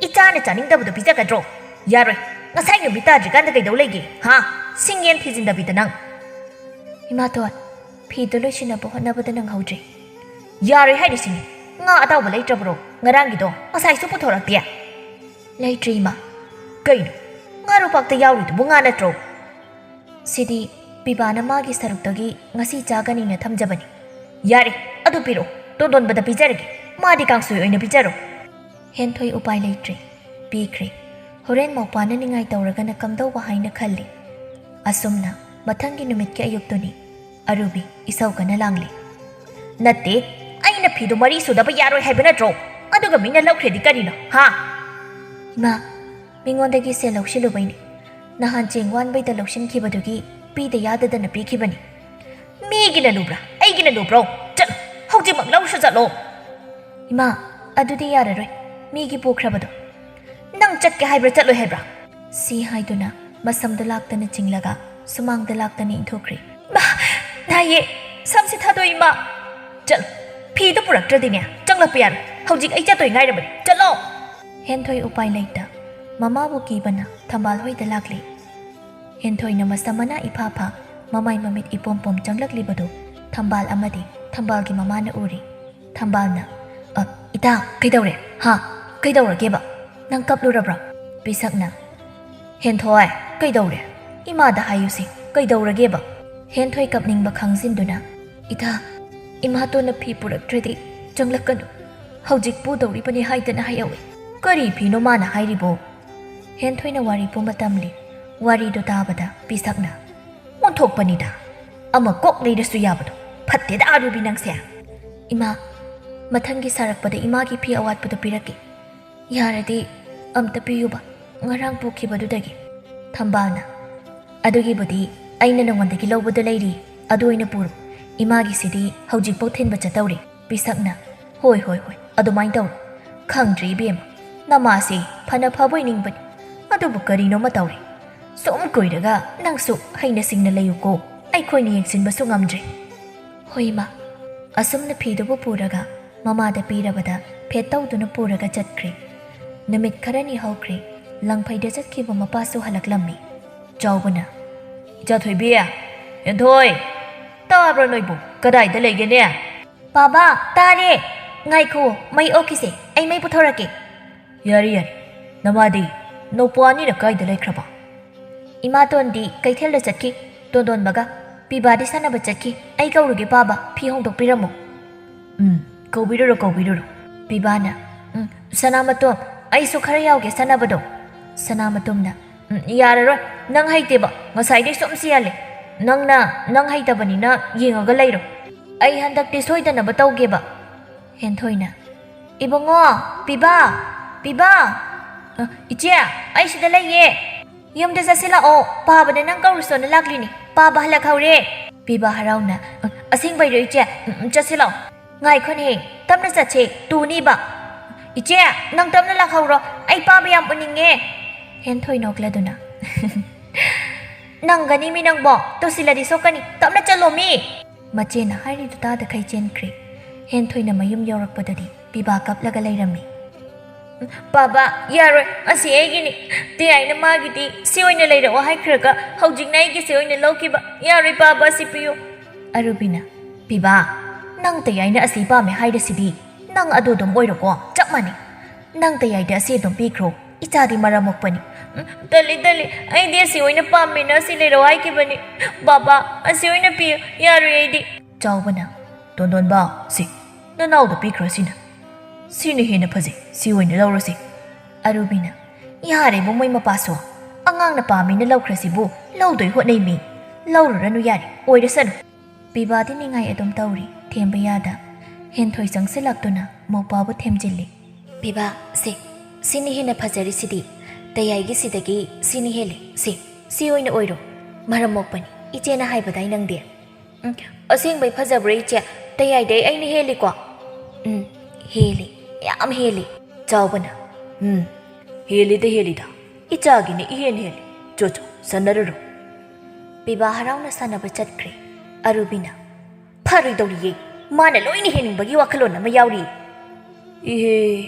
ꯏꯆꯥꯅ ꯆꯥꯅꯤꯡꯗꯕꯗꯣ ꯄꯤꯖꯒꯗ꯭ꯔꯣ? ꯌꯥꯔꯣꯏ, ꯉꯁꯥꯏ ꯅꯨꯃꯤꯠ ꯇꯥꯗ꯭ꯔꯤꯀꯥꯟꯗ ꯀꯩꯗꯧ ꯂꯩꯒꯦ, ꯍꯥ? ꯁꯤꯡꯌꯦꯟ ꯊꯤꯖꯤꯟꯗꯕꯤꯗ ꯅꯪ꯫" "ꯏꯃꯥꯇꯣꯟ, ꯐꯤꯗꯨ ꯂꯣꯏꯁꯤꯟꯅꯕ ꯍꯣꯠꯅꯕꯗ ꯅꯪꯍꯧꯗ꯭ꯔꯦ꯫" "ꯌꯥꯔꯣꯏ ꯍꯥꯏꯔꯤꯁꯤꯅꯤ, ꯉꯥ ꯑꯇꯥꯎꯕ ꯂꯩꯇ꯭ꯔꯕ꯭ꯔꯣ? ꯉꯔꯥꯡꯒꯤꯗꯣ ꯉꯁꯥꯏꯁꯨ ꯄꯨꯊꯣꯔꯛꯇꯦ꯫" "ꯂꯩꯇ꯭ꯔꯦ, ꯏꯃꯥ꯫" "ꯀꯩꯅꯣ, ꯉꯥꯔꯨꯄꯥꯛꯇ ꯌꯥꯎꯔꯤꯗꯨꯕꯨ ꯉꯥ ꯅꯠꯇ꯭ꯔꯣ?" "ꯁꯤꯗꯤ ꯄꯤꯕꯥꯅ ꯃꯥꯒꯤ ꯁꯔꯨꯛꯇꯒꯤ ꯉꯁꯤ ꯆꯥꯒꯅꯤꯅ ꯊꯝꯖꯕꯅꯤ꯫" "ꯌꯥꯔꯦ, ꯑꯗꯨ ꯄꯤꯔꯛꯑꯣ, ꯇꯣꯟꯗꯣꯟꯕꯗ ꯄꯤꯖꯔꯒꯦ꯫ ꯃꯥꯗꯤ ꯀꯥꯡꯁꯣꯏ ꯑꯣꯏꯅ ꯄꯤꯖꯔꯣ꯫" ꯍꯦꯟꯊꯣꯏ ꯎꯄꯥꯏ ꯂꯩꯇ꯭ꯔꯦ, ꯄꯤꯈ꯭ꯔꯦ꯫ ꯍꯣꯔꯦꯟ ꯃꯧꯄꯥꯅ ꯅꯤꯡꯉꯥꯏ ꯇꯧꯔꯒꯅ ꯀꯝꯗꯧꯕ ꯍꯥꯏꯅ ꯈꯜꯂꯤ꯫ ꯑꯁꯨꯝꯅ ꯃꯊꯪꯒꯤ ꯅꯨꯃꯤꯠꯀꯤ ꯑꯌꯨꯛꯇꯨꯅꯤ꯫ ꯑꯔꯨꯕꯤ ꯏꯁꯧ ꯀꯟꯅ ꯂꯥꯡꯂꯤ꯫ "ꯅꯠꯇꯦ, ꯑꯩꯅ ꯐꯤꯗꯣ ꯃꯔꯤ ꯁꯨꯗꯕ ꯌꯥꯔꯣꯏ ꯍꯥꯏꯕ ꯅꯠꯇ꯭ꯔꯣ? ꯑꯗꯨꯒ ꯃꯤꯅ ꯂꯧꯈ꯭ꯔꯦꯗꯤ ꯀꯔꯤꯅꯣ, ꯍꯥ?" "ꯏꯃꯥ, ꯃꯤꯉꯣꯟꯗꯒꯤ ꯁꯦꯜ ꯂꯧꯁꯤꯜꯂꯨꯕꯩꯅꯦ꯫ ꯅꯍꯥꯟ ꯆꯦꯡ ꯋꯥꯟꯕꯩꯗ ꯂꯧꯁꯤꯟꯈꯤꯕꯗꯨꯒꯤ ꯄꯤꯗ ꯌꯥꯗꯗꯅ ꯄꯤꯈꯤꯕꯅꯤ꯫" "ꯃꯤꯒꯤꯅ ꯂꯨꯕ꯭ꯔꯥ, ꯑꯩꯒꯤꯅ ꯂꯨꯕ꯭ꯔꯣ? ꯆꯠꯂꯣ, ꯍꯧꯖꯤꯛꯃꯛ ꯂꯧꯔꯨꯁꯨ ꯆꯠꯂꯣ꯫" "ꯏꯃꯥ, ꯑꯗꯨꯗꯤ ꯌꯥꯔꯔꯣꯏ, ꯃꯤꯒꯤ ꯄꯨꯈ꯭ꯔꯕꯗꯣ꯫" "ꯅꯪ ꯆꯠꯀꯦ ꯍꯥꯏꯕ꯭ꯔꯥ, ꯆꯠꯂꯣꯏ ꯍꯥꯏꯕ꯭ꯔꯥ?" ꯁꯤ ꯍꯥꯏꯗꯨꯅ ꯃꯁꯝꯗꯣ ꯂꯥꯛꯇꯅ ꯆꯤꯡꯂꯒ ꯁꯨꯃꯥꯡꯗ ꯂꯥꯛꯇꯅ ꯏꯟꯊꯣꯛꯈ꯭ꯔꯦ꯫ "ꯏꯃꯥ, ꯅꯥꯏꯌꯦ, ꯁꯝꯁꯤ ꯊꯥꯗꯣꯛ, ꯏꯃꯥ꯫" "ꯆꯠꯂꯣ, ꯐꯤꯗꯨ ꯄꯨꯔꯛꯇ꯭ꯔꯗꯤꯅꯦ ꯆꯪꯂꯛꯄ ꯌꯥꯔꯣꯏ꯫ ꯍꯧꯖꯤꯛ ꯑꯩ ꯆꯠꯇꯣꯏ ꯉꯥꯏꯔꯕꯅꯤ, ꯆꯠꯂꯣ!" ꯍꯦꯟꯊꯣꯏ ꯎꯄꯥꯏ ꯂꯩꯇ ꯃꯃꯥꯕꯨ ꯀꯤꯕꯅ ꯊꯝꯕꯥꯜ ꯍꯣꯏꯗ ꯂꯥꯛꯂꯦ꯫ ꯍꯦꯟꯊꯣꯏꯅ ꯃꯁꯝ ꯃꯅꯥ ꯏꯐꯥ ꯐꯥ, ꯃꯃꯥꯏ ꯃꯃꯤꯠ ꯏꯄꯣꯝ ꯄꯣꯝ ꯆꯪꯂꯛꯂꯤꯕꯗꯨ ꯊꯝꯕꯥꯜ ꯑꯃꯗꯤ ꯊꯝꯕꯥꯜꯒꯤ ꯃꯃꯥꯅ ꯎꯔꯦ꯫ ꯊꯝꯕꯥꯜꯅ, "ꯑ, ꯏꯇꯥ, ꯀꯩꯗꯧꯔꯦ? ꯍꯥ? ꯀꯩꯗꯧꯔꯒꯦꯕ? ꯅꯪ ꯀꯞꯂꯨꯔꯕ꯭ꯔꯣ?" ꯄꯤꯁꯛꯅ, "ꯍꯦꯟꯊꯣꯏ, ꯀꯩꯗꯧꯔꯦ? ꯏꯃꯥꯗ ꯍꯥꯏꯌꯨꯁꯦ, ꯀꯩꯗꯧꯔꯒꯦꯕ?" ꯍꯦꯟꯊꯣꯏ ꯀꯞꯅꯤꯡꯕ ꯈꯪꯖꯤꯟꯗꯨꯅ, "ꯏꯇꯥ, "ꯏꯃꯥꯇꯣꯟꯅ ꯐꯤ ꯄꯨꯔꯛꯇ꯭ꯔꯗꯤ ꯆꯪꯂꯛꯀꯅꯨ, ꯍꯧꯖꯤꯛ ꯄꯨꯗꯧꯔꯤꯕꯅꯤ ꯍꯥꯏꯗꯅ ꯍꯥꯏꯍꯧꯏ꯫ ꯀꯔꯤ ꯐꯤꯅꯣ ꯃꯥꯅ ꯍꯥꯏꯔꯤꯕꯣ?" ꯍꯦꯟꯊꯣꯏꯅ ꯋꯥꯔꯤ ꯄꯨꯝꯕ ꯇꯝꯂꯤ꯫ ꯋꯥꯔꯤꯗꯨ ꯇꯥꯕꯗ ꯄꯤꯁꯛꯅ, "ꯑꯣꯟꯊꯣꯛꯄꯅꯤꯗ, ꯑꯃ ꯀꯣꯛ ꯂꯩꯔꯁꯨ ꯌꯥꯕꯗꯣ꯫ ꯐꯠꯇꯦꯗ ꯑꯔꯨꯕꯤ ꯅꯪꯁꯦ꯫ ꯏꯃꯥ, ꯃꯊꯪꯒꯤ ꯁꯥꯔꯛꯄꯗ ꯏꯃꯥꯒꯤ ꯐꯤ ꯑꯋꯥꯠꯄꯗꯣ ꯄꯤꯔꯛꯀꯦ꯫ ꯌꯥꯔꯗꯤ ꯑꯝꯇ ꯄꯤꯌꯨꯕ, ꯉꯔꯥꯡ ꯄꯨꯈꯤꯕꯗꯨꯗꯒꯤ꯫" ꯊꯝꯕꯥꯜꯅ, "ꯑꯗꯨꯒꯤꯕꯨꯗꯤ ꯑꯩꯅ ꯅꯉꯣꯟꯗꯒꯤ ꯂꯧꯕꯗꯣ ꯂꯩꯔꯤ, ꯑꯗꯨ ꯑꯣꯏꯅ ꯄꯨꯔꯣ꯫ ꯏꯃꯥꯒꯤꯁꯤꯗꯤ ꯍꯧꯖꯤꯛꯐꯥꯎ ꯊꯤꯟꯕ ꯆꯠꯇꯧꯔꯤ꯫" ꯄꯤꯁꯛꯅ, "ꯍꯣꯏ, ꯍꯣꯏ, ꯍꯣꯏ, ꯑꯗꯨꯃꯥꯏꯅ ꯇꯧꯔꯣ꯫ ꯈꯪꯗ꯭ꯔꯦ ꯏꯕꯦꯝꯃ, ꯅꯃꯥꯁꯦ ꯐꯅ ꯐꯕꯣꯏ ꯅꯤꯡꯕꯅꯤ, ꯑꯗꯨꯕꯨ ꯀꯔꯤꯅꯣꯃ ꯇꯧꯔꯦ꯫ ꯁꯨꯝ ꯀꯨꯏꯔꯒ ꯅꯪꯁꯨ ꯍꯩꯅ ꯁꯤꯡꯅ ꯂꯩꯌꯨꯀꯣ, ꯑꯩꯈꯣꯏꯅ ꯌꯦꯡꯁꯤꯟꯕꯁꯨ ꯉꯝꯗ꯭ꯔꯦ꯫" "ꯍꯣꯏ ꯏꯃꯥ꯫" ꯑꯁꯨꯝꯅ ꯐꯤꯗꯨꯕꯨ ꯄꯨꯔꯒ ꯃꯃꯥꯗ ꯄꯤꯔꯕꯗ ꯐꯦꯠ ꯇꯧꯗꯨꯅ ꯄꯨꯔꯒ ꯆꯠꯈ꯭ꯔꯦ꯫ ꯅꯨꯃꯤꯠ ꯈꯔꯅꯤ ꯍꯧꯈ꯭ꯔꯦ꯫ ꯂꯪꯐꯩꯗ ꯆꯠꯈꯤꯕ ꯃꯄꯥꯁꯨ ꯍꯜꯂꯛꯂꯝꯃꯤ꯫ ꯆꯥꯎꯕꯅ, "ꯏꯆꯥ ꯊꯣꯏꯕꯤ, ꯍꯦꯟꯊꯣꯏ, ꯇꯥꯕ꯭ꯔꯣ ꯅꯣꯏꯕꯨ? ꯀꯗꯥꯏꯗ ꯂꯩꯒꯦꯅꯦ?" "ꯕꯥꯕꯥ, ꯇꯥꯔꯦ꯫ ꯉꯥꯏꯈꯣ, ꯃꯩ ꯑꯣꯛꯈꯤꯁꯦ, ꯑꯩ ꯃꯩ ꯄꯨꯊꯣꯔꯛꯀꯦ꯫" "ꯌꯥꯔꯦ, ꯌꯥꯔꯦ꯫ ꯅꯃꯥꯗꯤ, ꯅꯧꯄ꯭ꯋꯥ ꯑꯅꯤꯅ ꯀꯥꯏꯗ ꯂꯩꯈ꯭ꯔꯕ?" "ꯏꯃꯥꯇꯣꯟꯗꯤ ꯀꯩꯊꯦꯜꯗ ꯆꯠꯈꯤ, ꯇꯣꯟꯗꯣꯟꯕꯒ꯫ ꯄꯤꯕꯥꯗꯤ ꯁꯥꯟꯅꯕ ꯆꯠꯈꯤ꯫ ꯑꯩ ꯀꯧꯔꯨꯒꯦ ꯄꯥꯕ, ꯐꯤ ꯍꯣꯡꯗꯣꯛꯄꯤꯔꯝꯃꯨ꯫" "ꯎꯝ, ꯀꯧꯕꯤꯔꯨꯔꯣ, ꯀꯧꯕꯤꯔꯨꯔꯣ꯫" ꯄꯤꯕꯥꯅ, "ꯎꯝ, ꯁꯅꯥꯃꯇꯣꯝ, ꯑꯩꯁꯨ ꯈꯔ ꯌꯥꯎꯒꯦ ꯁꯥꯟꯅꯕꯗꯣ꯫" ꯁꯅꯥꯃꯇꯣꯝꯅ, "ꯎꯝ, ꯌꯥꯔꯔꯣꯏ, ꯅꯪ ꯍꯩꯇꯦꯕ, ꯉꯁꯥꯏꯗꯩ ꯁꯨꯝ ꯁꯤꯍꯜꯂꯦ꯫ ꯅꯪꯅ ꯅꯪ ꯍꯩꯇꯕꯅꯤꯅ ꯌꯦꯡꯉꯒ ꯂꯩꯔꯣ꯫ ꯑꯩ ꯍꯟꯗꯛꯇꯤ ꯁꯣꯏꯗꯅꯕ ꯇꯧꯒꯦꯕ꯫" ꯍꯦꯟꯊꯣꯏꯅ, "ꯏꯕꯨꯡꯉꯣ, ꯄꯤꯕꯥ, ꯄꯤꯕꯥ!" "ꯑ, ꯏꯆꯦ, ꯑꯩ ꯁꯤꯗ ꯂꯩꯌꯦ꯫ ꯌꯨꯝꯗ ꯆꯠꯁꯤꯜꯂꯛꯑꯣ, ꯄꯥꯕꯅ ꯅꯪ ꯀꯧꯔꯨꯁꯣꯅ ꯂꯥꯛꯂꯤꯅꯤ꯫ ꯄꯥꯕ ꯍꯜꯂꯛꯍꯧꯔꯦ꯫" ꯄꯤꯕꯥ ꯍꯔꯥꯎꯅ, "ꯑ, ꯑꯁꯦꯡꯕꯩꯔꯣ ꯏꯆꯦ? ꯎꯝ, ꯎꯝ, ꯆꯠꯁꯤꯜꯂꯛꯑꯣ꯫ ꯉꯥꯏꯈꯣꯅꯦ, ꯇꯞꯅ ꯆꯠꯁꯦ, ꯇꯨꯅꯤꯕ꯫ ꯏꯆꯦ, ꯅꯪ ꯇꯞꯅ ꯂꯥꯛꯍꯧꯔꯣ, ꯑꯩ ꯄꯥꯕ ꯌꯥꯝ ꯎꯅꯤꯡꯉꯦ꯫" ꯍꯦꯟꯊꯣꯏ ꯅꯣꯛꯂꯗꯨꯅ, "ꯅꯪꯒꯅꯤ ꯃꯤ ꯅꯪꯕꯣ, ꯇꯨꯁꯤꯜꯂꯗꯤ ꯁꯣꯛꯀꯅꯤ, ꯇꯞꯅ ꯆꯠꯂꯣ ꯃꯤ!" ꯃꯆꯦꯅ ꯍꯥꯏꯔꯤꯗꯨ ꯇꯥꯗꯈꯩ ꯆꯦꯟꯈ꯭ꯔꯦ꯫ ꯍꯦꯟꯊꯣꯏꯅ ꯃꯌꯨꯝ ꯌꯧꯔꯛꯄꯗꯗꯤ ꯄꯤꯕꯥ ꯀꯞꯂꯒ ꯂꯩꯔꯝꯃꯤ꯫ "ꯄꯥꯕ, ꯌꯥꯔꯣꯏ, ꯑꯁꯤ ꯑꯩꯒꯤꯅꯤ꯫ ꯇꯦꯌꯥꯏꯅ ꯃꯥꯒꯤꯗꯤ ꯁꯤ ꯑꯣꯏꯅ ꯂꯩꯔꯛꯑꯣ ꯍꯥꯏꯈ꯭ꯔꯒ ꯍꯧꯖꯤꯛꯅ ꯑꯩꯒꯤꯁꯤ ꯑꯣꯏꯅ ꯂꯧꯈꯤꯕ꯫ ꯌꯥꯔꯣꯏ ꯄꯥꯕ, ꯑꯁꯤ ꯄꯤꯌꯨ꯫" ꯑꯔꯨꯕꯤꯅ, "ꯄꯤꯕꯥ, ꯅꯪ ꯇꯦꯌꯥꯏꯅ ꯑꯁꯤ ꯄꯥꯝꯃꯦ ꯍꯥꯏꯔꯤꯁꯤꯗꯤ, ꯅꯪ ꯑꯗꯨ ꯑꯗꯨꯝ ꯑꯣꯏꯔꯣꯀꯣ, ꯆꯞ ꯃꯥꯟꯅꯩ꯫ ꯅꯪ ꯇꯦꯌꯥꯏꯗ ꯑꯁꯤ ꯑꯗꯨꯝ ꯄꯤꯈ꯭ꯔꯣ, ꯏꯆꯥꯗꯤ ꯃꯔꯝ ꯃꯣꯛꯄꯅꯤ꯫" "ꯎꯝ, ꯇꯜꯂꯤ, ꯇꯜꯂꯤ, ꯑꯩꯗꯤ ꯑꯁꯤ ꯑꯣꯏꯅ ꯄꯥꯝꯃꯦꯅ ꯑꯁꯤ ꯂꯩꯔꯛꯑꯣ ꯍꯥꯏꯈꯤꯕꯅꯤ꯫ ꯄꯥꯕ, ꯑꯁꯤ ꯑꯣꯏꯅ ꯄꯤꯌꯨ, ꯌꯥꯔꯣꯏ ꯑꯩꯗꯤ꯫" ꯆꯥꯎꯕꯅ, "ꯇꯣꯟꯗꯣꯟꯕ, ꯁꯤ, ꯅꯅꯥꯎꯗ ꯄꯤꯈ꯭ꯔꯣ ꯁꯤꯅ꯫ ꯁꯤꯅ ꯍꯦꯟꯅ ꯐꯖꯩ, ꯁꯤ ꯑꯣꯏꯅ ꯂꯧꯔꯣ ꯁꯤ꯫" ꯑꯔꯨꯕꯤꯅ, "ꯌꯥꯔꯦꯕꯣ ꯃꯣꯏ ꯃꯄꯥꯁꯨ, ꯑꯉꯥꯡꯅ ꯄꯥꯝꯃꯤꯅ ꯂꯧꯈ꯭ꯔꯁꯤꯕꯨ, ꯂꯧꯗꯣꯏ ꯍꯣꯠꯅꯩ ꯃꯤ꯫ ꯂꯧꯔꯨꯔꯅꯨ ꯌꯥꯔꯦ, ꯑꯣꯏꯔꯁꯅꯨ꯫" ꯄꯤꯕꯥꯗꯤ ꯅꯤꯡꯉꯥꯏ ꯑꯗꯨꯝ ꯇꯧꯔꯤ, ꯊꯦꯝꯕ ꯌꯥꯗ꯫ ꯍꯦꯟꯊꯣꯏ ꯆꯪꯁꯤꯜꯂꯛꯇꯨꯅ ꯃꯧꯄꯥꯕꯨ ꯊꯦꯝꯖꯤꯜꯂꯤ꯫ "ꯄꯤꯕꯥ, ꯁꯦ, ꯁꯤꯅ ꯍꯦꯟꯅ ꯐꯖꯔꯤꯁꯤꯗꯤ꯫ ꯇꯌꯥꯏꯒꯤꯁꯤꯗꯒꯤ ꯁꯤꯅ ꯍꯦꯜꯂꯤ꯫ ꯁꯦ, ꯁꯤ ꯑꯣꯏꯅ ꯑꯣꯏꯔꯣ꯫ ꯃꯔꯝ ꯃꯣꯛꯄꯅꯤ, ꯏꯆꯦꯅ ꯍꯥꯏꯕꯗꯥꯏ ꯅꯪꯗꯤ?" "ꯎꯝ, ꯑꯁꯦꯡꯕꯩ ꯐꯖꯕ꯭ꯔꯥ ꯏꯆꯦ? ꯇꯌꯥꯏꯗꯩ ꯑꯩꯅ ꯍꯦꯜꯂꯤꯀꯣ?" "ꯎꯝ, ꯍꯦꯜꯂꯤ, ꯌꯥꯝ ꯍꯦꯜꯂꯤ꯫" ꯆꯥꯎꯕꯅ, "ꯎꯝ, ꯍꯦꯜꯂꯤꯗ ꯍꯦꯜꯂꯤꯗ꯫ ꯏꯆꯥꯒꯤꯅ ꯏꯍꯦꯟ ꯍꯦꯜꯂꯤ꯫ ꯆꯣ ꯆꯣ, ꯁꯥꯟꯅꯔꯨꯔꯣ꯫" ꯄꯤꯕꯥ ꯍꯔꯥꯎꯅ ꯁꯥꯟꯅꯕ ꯆꯠꯈ꯭ꯔꯦ꯫ ꯑꯔꯨꯕꯤꯅ, "ꯐꯔꯣꯏꯗꯧꯔꯤꯌꯦ, ꯃꯥꯅ ꯂꯣꯏꯅ ꯍꯦꯟꯅꯤꯡꯕꯒꯤ ꯋꯥꯈꯜꯂꯣꯟ ꯑꯃ ꯌꯥꯎꯔꯤ꯫" "ꯏꯍꯦ,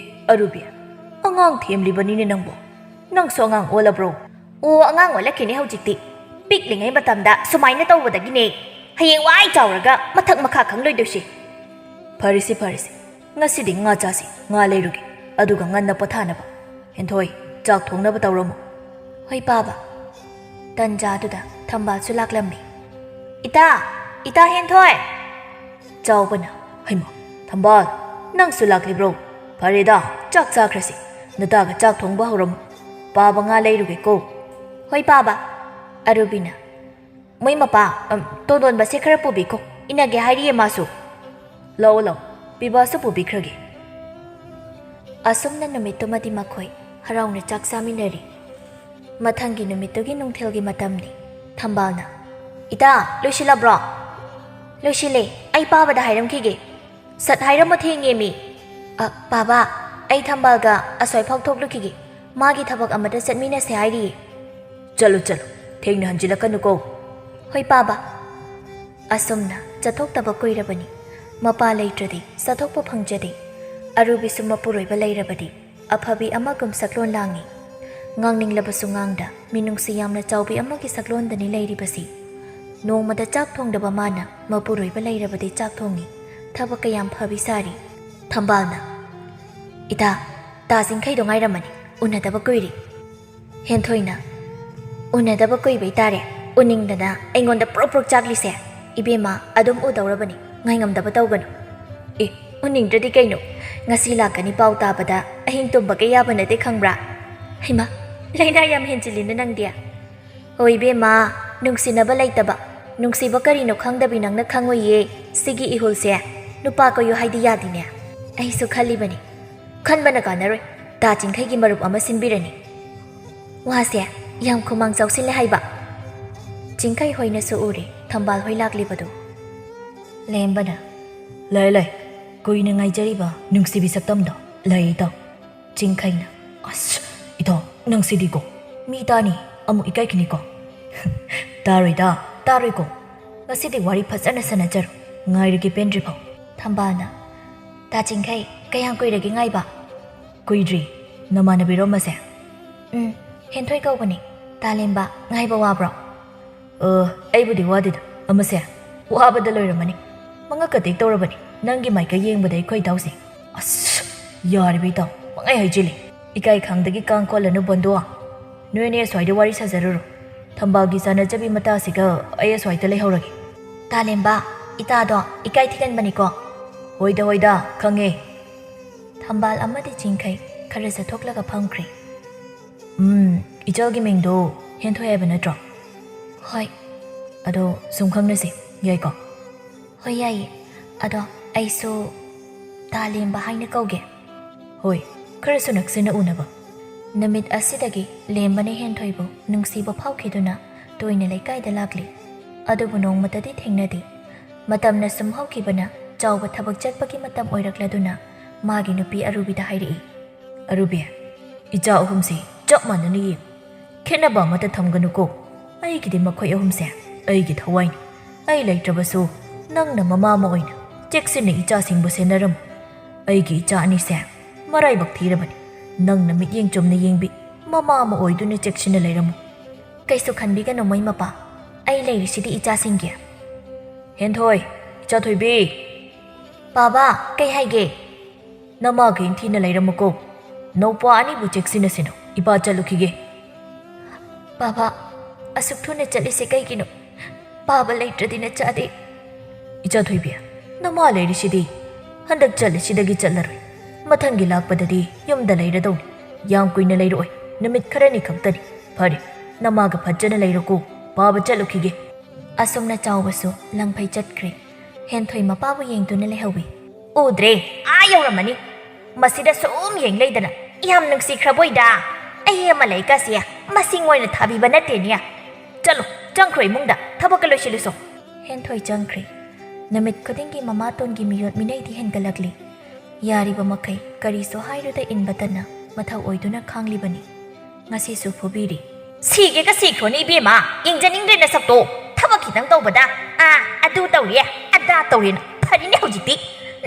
ꯑꯔꯨꯕꯤ, ꯑꯉꯥꯡ ꯊꯦꯝꯂꯤꯕꯅꯤꯅꯦ ꯅꯪꯕꯨ꯫ ꯅꯪꯁꯨ ꯑꯉꯥꯡ ꯑꯣꯜꯂꯕ꯭ꯔꯣ?" "ꯑꯣ, ꯑꯉꯥꯡ ꯑꯣꯜꯂꯛꯈꯤꯅꯦ ꯍꯧꯖꯤꯛꯇꯤ꯫ ꯄꯤꯛꯂꯤꯉꯩ ꯃꯇꯝꯗ ꯁꯨꯃꯥꯏꯅ ꯇꯧꯕꯗꯒꯤꯅꯦ ꯍꯌꯦꯡꯋꯥꯏ ꯆꯥꯎꯔꯒ ꯃꯊꯛ ꯃꯈꯥ ꯈꯪꯂꯣꯏꯗꯣꯏꯁꯦ꯫" "ꯐꯔꯦꯁꯦ, ꯐꯔꯦꯁꯦ, ꯉꯁꯤꯗꯤ ꯉꯥ ꯆꯥꯁꯤ, ꯉꯥ ꯂꯩꯔꯨꯒꯦ, ꯑꯗꯨꯒ ꯉꯟꯅ ꯄꯣꯊꯥꯅꯕ꯫ ꯍꯦꯟꯊꯣꯏ, ꯆꯥꯛ ꯊꯣꯡꯅꯕ ꯇꯧꯔꯝꯃꯨ꯫" "ꯍꯣꯏ ꯄꯥꯕ꯫" ꯇꯟꯖꯥꯗꯨꯗ ꯊꯝꯕꯥꯜꯁꯨ ꯂꯥꯛꯂꯝꯃꯤ꯫ "ꯏꯇꯥ! ꯏꯇꯥ ꯍꯦꯟꯊꯣꯏ!" ꯆꯥꯎꯕꯅ, "ꯍꯩꯃꯥ, ꯊꯝꯕꯥꯜ, ꯅꯪꯁꯨ ꯂꯥꯛꯂꯤꯕ꯭ꯔꯣ? ꯐꯔꯦꯗ, ꯆꯥꯛ ꯆꯥꯈ꯭ꯔꯁꯤ꯫ ꯅꯇꯥꯒ ꯆꯥꯛ ꯊꯣꯡꯕ ꯍꯧꯔꯝꯃꯨ꯫ ꯄꯥꯕ ꯉꯥ ꯂꯩꯔꯨꯒꯦꯀꯣ꯫" "ꯍꯣꯏ ꯄꯥꯕ꯫" ꯑꯔꯨꯕꯤꯅ, "ꯃꯣꯏ ꯃꯄꯥ, ꯑꯝ, ꯇꯣꯟꯗꯣꯟꯕꯁꯦ ꯈꯔ ꯄꯨꯕꯤꯈꯣ, ꯏꯟꯅꯒꯦ ꯍꯥꯏꯔꯤꯌꯦ ꯃꯥꯁꯨ꯫" "ꯂꯥꯛꯑꯣ ꯂꯥꯛꯑꯣ, ꯄꯤꯕꯥꯁꯨ ꯄꯨꯕꯤꯈ꯭ꯔꯒꯦ꯫" ꯑꯁꯨꯝꯅ ꯅꯨꯃꯤꯠꯇꯨꯃꯗꯤ ꯃꯈꯣꯏ ꯍꯔꯥꯎꯅ ꯆꯥꯛ ꯆꯥꯃꯤꯟꯅꯔꯤ꯫ ꯃꯊꯪꯒꯤ ꯅꯨꯃꯤꯠꯇꯨꯒꯤ ꯅꯨꯡꯊꯤꯜꯒꯤ ꯃꯇꯝꯅꯤ꯫ ꯊꯝꯕꯥꯜꯅ, "ꯏꯇꯥ, ꯂꯣꯏꯁꯤꯜꯂꯕ꯭ꯔꯣ?" "ꯂꯣꯏꯁꯤꯜꯂꯦ, ꯑꯩ ꯄꯥꯕꯗ ꯍꯥꯏꯔꯝꯈꯤꯒꯦ꯫" "ꯁꯠ ꯍꯥꯏꯔꯝꯃꯣ, ꯊꯦꯡꯉꯦ ꯃꯤ꯫" "ꯑ, ꯄꯥꯕ, ꯑꯩ ꯊꯝꯕꯥꯜꯒ ꯑꯁ꯭ꯋꯥꯏꯐꯥꯎ ꯊꯣꯛꯂꯨꯈꯤꯒꯦ, ꯃꯥꯒꯤ ꯊꯕꯛ ꯑꯃꯗ ꯆꯠꯃꯤꯟꯅꯁꯦ ꯍꯥꯏꯔꯤꯌꯦ꯫" "ꯆꯠꯂꯨ ꯆꯠꯂꯨ, ꯊꯦꯡꯅ ꯍꯟꯖꯤꯜꯂꯛꯀꯅꯨꯀꯣ꯫" "ꯍꯣꯏ ꯄꯥꯕ꯫" ꯑꯁꯨꯝꯅ ꯆꯠꯊꯣꯛꯇꯕ ꯀꯨꯏꯔꯕꯅꯤ꯫ ꯃꯄꯥ ꯂꯩꯇ꯭ꯔꯗꯤ ꯆꯠꯊꯣꯛꯄ ꯐꯪꯖꯗꯦ꯫ ꯑꯔꯨꯕꯤꯁꯨ ꯃꯄꯨꯔꯣꯏꯕ ꯂꯩꯔꯕꯗꯤ ꯑꯐꯕꯤ ꯑꯃꯒꯨꯝ ꯁꯛꯂꯣꯟ ꯂꯥꯡꯉꯤ꯫ ꯉꯥꯡꯅꯤꯡꯂꯕꯁꯨ ꯉꯥꯡꯗ, ꯃꯤꯅꯨꯡꯁꯤ ꯌꯥꯝꯅ ꯆꯥꯎꯕꯤ ꯑꯃꯒꯤ ꯁꯛꯂꯣꯟꯗꯅꯤ ꯂꯩꯔꯤꯕꯁꯤ꯫ ꯅꯣꯡꯃꯗ ꯆꯥꯛ ꯊꯣꯡꯗꯕ ꯃꯥꯅ ꯃꯄꯨꯔꯣꯏꯕ ꯂꯩꯔꯕꯗꯤ ꯆꯥꯛ ꯊꯣꯡꯉꯤ꯫ ꯊꯕꯛ ꯀꯌꯥꯝ ꯐꯕꯤ ꯁꯥꯔꯤ꯫ ꯊꯝꯕꯥꯜꯅ, "ꯏꯇꯥ, ꯇꯥꯁꯤꯡꯈꯩꯗꯣ ꯉꯥꯏꯔꯝꯃꯅꯤ, ꯎꯅꯗꯕ ꯀꯨꯏꯔꯦ꯫" ꯍꯦꯟꯊꯣꯏꯅ, "ꯎꯅꯗꯕ ꯀꯨꯏꯕꯩ ꯇꯥꯔꯦ, ꯎꯅꯤꯡꯗꯅ ꯑꯩꯉꯣꯟꯗ ꯄ꯭ꯔꯣꯛ ꯄ꯭ꯔꯣꯛ ꯆꯥꯛꯂꯤꯁꯦ꯫ ꯏꯕꯦꯝꯃ, ꯑꯗꯨꯝ ꯎꯗꯧꯔꯕꯅꯤ, ꯉꯥꯏꯉꯝꯗꯕ ꯇꯧꯒꯅꯨ꯫ ꯑꯦ, ꯎꯅꯤꯡꯗ꯭ꯔꯗꯤ ꯀꯩꯅꯣ? ꯉꯁꯤ ꯂꯥꯛꯀꯅꯤ ꯄꯥꯎ ꯇꯥꯕꯗ ꯑꯍꯤꯡ ꯇꯨꯝꯕꯒ ꯌꯥꯕ ꯅꯠꯇꯦ, ꯈꯪꯕ꯭ꯔꯥ? ꯍꯩꯃꯥ, ꯂꯥꯏꯅꯥ ꯌꯥꯝ ꯍꯦꯟꯖꯤꯜꯂꯤꯅ ꯅꯪꯗꯤ꯫ ꯍꯣꯏ ꯏꯕꯦꯝꯃ, ꯅꯨꯡꯁꯤꯅꯕ ꯂꯩꯇꯕ, ꯅꯨꯡꯁꯤꯕ ꯀꯔꯤꯅꯣ ꯈꯪꯗꯕꯤ ꯅꯪꯅ ꯈꯪꯉꯣꯏꯌꯦ꯫ ꯁꯤꯒꯤ ꯏꯍꯨꯜꯁꯦ ꯅꯨꯄꯥ ꯀꯣꯏꯌꯨ ꯍꯥꯏꯗꯤ ꯌꯥꯗꯦꯅꯦ꯫ ꯑꯩꯁꯨ ꯈꯜꯂꯤꯕꯅꯤ, ꯈꯟꯕꯅ ꯀꯥꯟꯅꯔꯣꯏ꯫ ꯇꯥ ꯆꯤꯡꯈꯩꯒꯤ ꯃꯔꯨꯞ ꯑꯃ ꯁꯤꯟꯕꯤꯔꯅꯤ꯫ ꯋꯥꯁꯦ ꯌꯥꯝ ꯈꯨꯃꯥꯡ ꯆꯥꯎꯁꯤꯜꯂꯦ ꯍꯥꯏꯕ꯫ ꯆꯤꯡꯈꯩ ꯍꯣꯏꯅꯁꯨ ꯎꯔꯦ ꯊꯝꯕꯥꯜ ꯍꯣꯏ ꯂꯥꯛꯂꯤꯕꯗꯨ꯫ ꯂꯦꯝꯕꯅ, "ꯂꯩ, ꯂꯩ, ꯀꯨꯏꯅ ꯉꯥꯏꯖꯔꯤꯕ ꯅꯨꯡꯁꯤꯕꯤ ꯁꯛꯇꯝꯗꯣ ꯂꯩ, ꯏꯇꯥꯎ꯫" ꯆꯤꯡꯈꯩꯅ, "ꯑꯁ, ꯏꯇꯥꯎ, ꯅꯪꯁꯤꯗꯤꯀꯣ, ꯃꯤ ꯇꯥꯅꯤ, ꯑꯃꯨꯛ ꯏꯀꯥꯏꯈꯤꯅꯤꯀꯣ꯫" "ꯇꯥꯔꯣꯏꯗ, ꯇꯥꯔꯣꯏꯀꯣ꯫ ꯉꯁꯤꯗꯤ ꯋꯥꯔꯤ ꯐꯖꯅ ꯁꯥꯟꯅꯖꯔꯣ, ꯉꯥꯏꯔꯒꯦ ꯄꯦꯟꯗ꯭ꯔꯤꯐꯥꯎ꯫" ꯊꯝꯕꯥꯜꯅ, "ꯇꯥ ꯆꯤꯡꯈꯩ, ꯀꯌꯥꯝ ꯀꯨꯏꯔꯒꯦ ꯉꯥꯏꯕ?" "ꯀꯨꯏꯗ꯭ꯔꯤ꯫ ꯅꯃꯥꯟꯅꯕꯤꯔꯣ ꯑꯃꯁꯦ?" "ꯎꯝ, ꯍꯦꯟꯊꯣꯏ ꯀꯧꯕꯅꯤ꯫ ꯇꯥꯂꯦꯝꯕ, ꯉꯥꯏꯕ ꯋꯥꯕ꯭ꯔꯣ?" "ꯑ, ꯑꯩꯕꯨꯗꯤ ꯋꯥꯗꯦꯗ꯫ ꯑꯃꯁꯦ ꯋꯥꯕꯗ ꯂꯣꯏꯔꯝꯃꯅꯤ꯫ ꯃꯉꯛꯀ ꯇꯦꯛ ꯇꯧꯔꯕꯅꯤ꯫ ꯅꯪꯒꯤ ꯃꯥꯏꯀꯩ ꯌꯦꯡꯕꯗ ꯑꯩꯈꯣꯏ ꯏꯇꯥꯎꯁꯦ꯫" "ꯑꯁ, ꯌꯥꯔꯤꯕ ꯏꯇꯥꯎ, ꯄꯪꯍꯥꯏ ꯍꯥꯏꯖꯤꯜꯂꯤ꯫ ꯏꯀꯥꯏ ꯈꯪꯗꯒꯤ ꯀꯥꯡ ꯀꯣꯜꯂꯅꯨ ꯕꯣꯟꯗꯣ꯫ ꯅꯣꯏ ꯑꯅꯤ ꯑꯁ꯭ꯋꯥꯏꯗ ꯋꯥꯔꯤ ꯁꯥꯖꯔꯨꯔꯣ꯫ ꯊꯝꯕꯥꯜꯒꯤ ꯆꯥꯟꯅꯖꯕꯤ ꯃꯇꯥꯁꯤꯒ ꯑꯩ ꯑꯁ꯭ꯋꯥꯏꯗ ꯂꯩꯍꯧꯔꯒꯦ꯫" "ꯇꯥꯂꯦꯝꯕ, ꯏꯇꯥꯗꯣ ꯏꯀꯥꯏ ꯊꯤꯒꯟꯕꯅꯤꯀꯣ꯫" "ꯍꯣꯏꯗ, ꯍꯣꯏꯗ, ꯈꯪꯉꯦ꯫" ꯊꯝꯕꯥꯜ ꯑꯃꯗꯤ ꯆꯤꯡꯈꯩ ꯈꯔ ꯆꯠꯊꯣꯛꯂꯒ ꯐꯝꯈ꯭ꯔꯦ꯫ "ꯎꯝ, ꯏꯆꯜꯒꯤ ꯃꯤꯡꯗꯣ ꯍꯦꯟꯊꯣꯏ ꯍꯥꯏꯕ ꯅꯠꯇ꯭ꯔꯣ?" "ꯍꯣꯏ꯫" "ꯑꯗꯣ ꯁꯨꯝ ꯈꯪꯅꯁꯦ, ꯌꯥꯏꯀꯣ?" "ꯍꯣꯏ, ꯌꯥꯏꯌꯦ꯫ ꯑꯗꯣ ꯑꯩꯁꯨ ꯇꯥꯂꯦꯝꯕ ꯍꯥꯏꯅ ꯀꯧꯒꯦ꯫" "ꯍꯣꯏ, ꯈꯔꯁꯨ ꯅꯛꯁꯤꯟꯅ ꯎꯅꯕ꯫" ꯅꯨꯃꯤꯠ ꯑꯁꯤꯗꯒꯤ ꯂꯦꯝꯕꯅ ꯍꯦꯟꯊꯣꯏꯕꯨ ꯅꯨꯡꯁꯤꯕ ꯐꯥꯎꯈꯤꯗꯨꯅ ꯇꯣꯏꯅ ꯂꯩꯀꯥꯏꯗ ꯂꯥꯛꯂꯤ꯫ ꯑꯗꯨꯕꯨ ꯅꯣꯡꯃꯇꯗꯤ ꯊꯦꯡꯅꯗꯦ꯫ ꯃꯇꯝꯅ ꯁꯨꯝ ꯍꯧꯈꯤꯕꯅ ꯆꯥꯎꯕ ꯊꯕꯛ ꯆꯠꯄꯒꯤ ꯃꯇꯝ ꯑꯣꯏꯔꯛꯂꯗꯨꯅ ꯃꯥꯒꯤ ꯅꯨꯄꯤ ꯑꯔꯨꯕꯤꯗ ꯍꯥꯏꯔꯛꯏ, "ꯑꯔꯨꯕꯤ, ꯏꯆꯥ ꯑꯍꯨꯝꯁꯤ ꯆꯞ ꯃꯥꯟꯅꯅ ꯌꯦꯡꯉꯨ꯫ ꯈꯦꯠꯅꯕ ꯑꯃꯠꯇ ꯊꯝꯒꯅꯨꯀꯣ꯫ ꯑꯩꯒꯤꯗꯤ ꯃꯈꯣꯏ ꯑꯍꯨꯝꯁꯦ ꯑꯩꯒꯤ ꯊꯋꯥꯏꯅꯤ꯫ ꯑꯩ ꯂꯩꯇ꯭ꯔꯕꯁꯨ ꯅꯪꯅ ꯃꯃꯥ ꯑꯃ ꯑꯣꯏꯅ ꯆꯦꯛꯁꯤꯟꯅ ꯏꯆꯥꯁꯤꯡꯕꯨ ꯁꯦꯟꯅꯔꯝꯃꯨ꯫ ꯑꯩꯒꯤ ꯏꯆꯥ ꯑꯅꯤꯁꯦ ꯃꯔꯥꯏꯕꯛ ꯊꯤꯔꯕꯅꯤ꯫ ꯅꯪꯅ ꯃꯤꯠꯌꯦꯡ ꯆꯨꯝꯅ ꯌꯦꯡꯕꯤ, ꯃꯃꯥ ꯑꯃ ꯑꯣꯏꯗꯨꯅ ꯆꯦꯛꯁꯤꯟꯅ ꯂꯩꯔꯝꯃꯨ꯫" "ꯀꯩꯁꯨ ꯈꯟꯕꯤꯒꯅꯨ ꯃꯣꯏ ꯃꯄꯥ, ꯑꯩ ꯂꯩꯔꯤꯁꯤꯗꯤ ꯏꯆꯥꯁꯤꯡꯒꯤ꯫" "ꯍꯦꯟꯊꯣꯏ, ꯏꯆꯥ ꯊꯣꯏꯕꯤ!" "ꯕꯥꯕꯥ, ꯀꯩ ꯍꯥꯏꯒꯦ?" "ꯅꯃꯥꯒ ꯏꯪꯊꯤꯅ ꯂꯩꯔꯝꯃꯨꯀꯣ꯫ ꯅꯧꯄꯥ ꯑꯅꯤꯕꯨ ꯆꯦꯛꯁꯤꯟꯅ ꯁꯦꯟꯅꯧ꯫ ꯏꯄꯥ ꯆꯠꯂꯨꯈꯤꯒꯦ꯫" "ꯕꯥꯕꯥ, ꯑꯁꯨꯛ ꯊꯨꯅ ꯆꯠꯂꯤꯁꯦ ꯀꯩꯒꯤꯅꯣ? ꯕꯥꯕꯥ ꯂꯩꯇ꯭ꯔꯗꯤ ꯅꯆꯥꯗꯤ꯫" "ꯏꯆꯥ ꯊꯣꯏꯕꯤ, "ꯅꯃꯥ ꯂꯩꯔꯤꯁꯤꯗꯤ? ꯍꯟꯗꯛ ꯆꯠꯂꯤꯁꯤꯗꯒꯤ ꯆꯠꯂꯔꯣꯏ꯫ ꯃꯊꯪꯒꯤ ꯂꯥꯛꯄꯗꯗꯤ ꯌꯨꯝꯗ ꯂꯩꯔꯗꯧꯅꯤ꯫ ꯌꯥꯝ ꯀꯨꯏꯅ ꯂꯩꯔꯛꯑꯣꯏ, ꯅꯨꯃꯤꯠ ꯈꯔꯅꯤ ꯈꯛꯇꯅꯤ꯫ ꯐꯔꯦ, ꯅꯃꯥꯒ ꯐꯖꯅ ꯂꯩꯔꯣꯀꯣ, ꯄꯥꯕ ꯆꯠꯂꯨꯈꯤꯒꯦ꯫" ꯑꯁꯨꯝꯅ ꯆꯥꯎꯕꯁꯨ ꯂꯪꯐꯩ ꯆꯠꯈ꯭ꯔꯦ꯫ ꯍꯦꯟꯊꯣꯏ ꯃꯄꯥꯕꯨ ꯌꯦꯡꯗꯨꯅ ꯂꯩꯍꯧꯏ꯫ "ꯎꯗ꯭ꯔꯦ, ꯑꯥ ꯌꯧꯔꯝꯃꯅꯤ꯫ ꯃꯁꯤꯗ ꯁꯨꯝ ꯌꯦꯡ ꯂꯩꯗꯅ ꯌꯥꯝ ꯅꯨꯡꯁꯤꯈ꯭ꯔꯕꯣꯏꯗ꯫ ꯑꯩ ꯑꯃ ꯂꯩꯀꯥꯁꯦ ꯃꯁꯤꯡ ꯑꯣꯏꯅ ꯊꯥꯕꯤꯕ ꯅꯠꯇꯦꯅꯦ꯫ ꯆꯠꯂꯣ, ꯆꯪꯈ꯭ꯔꯣ ꯏꯃꯨꯡꯗ, ꯊꯕꯛꯀ ꯂꯣꯏꯁꯤꯜꯂꯨꯁꯣ꯫" ꯍꯦꯟꯊꯣꯏ ꯆꯪꯈ꯭ꯔꯦ꯫ ꯅꯨꯃꯤꯠ ꯈꯨꯗꯤꯡꯒꯤ ꯃꯃꯥꯇꯣꯟꯒꯤ ꯃꯤꯑꯣꯠ ꯃꯤꯅꯩꯗꯤ ꯍꯦꯟꯒꯠꯂꯛꯂꯤ꯫ ꯌꯥꯔꯤꯕ ꯃꯈꯩ ꯀꯔꯤꯁꯨ ꯍꯥꯏꯔꯨꯗ ꯏꯟꯕꯇꯅ ꯃꯊꯧ ꯑꯣꯏꯗꯨꯅ ꯈꯥꯡꯂꯤꯕꯅꯤ꯫ ꯉꯁꯤꯁꯨ ꯐꯨꯕꯤꯔꯤ꯫ "ꯁꯤꯒꯦꯒ ꯁꯤꯈ꯭ꯔꯣꯅꯦ ꯏꯕꯦꯝꯃ, ꯌꯦꯡꯖꯅꯤꯡꯗ꯭ꯔꯦ ꯅꯁꯛꯇꯣ꯫ ꯊꯕꯛ ꯈꯤꯇꯪ ꯇꯧꯕꯗ ꯑꯥ ꯑꯗꯨ ꯇꯧꯔꯦ, ꯑꯗꯥ ꯇꯧꯔꯦꯅ꯫ ꯐꯔꯤꯅꯦ ꯍꯧꯖꯤꯛꯇꯤ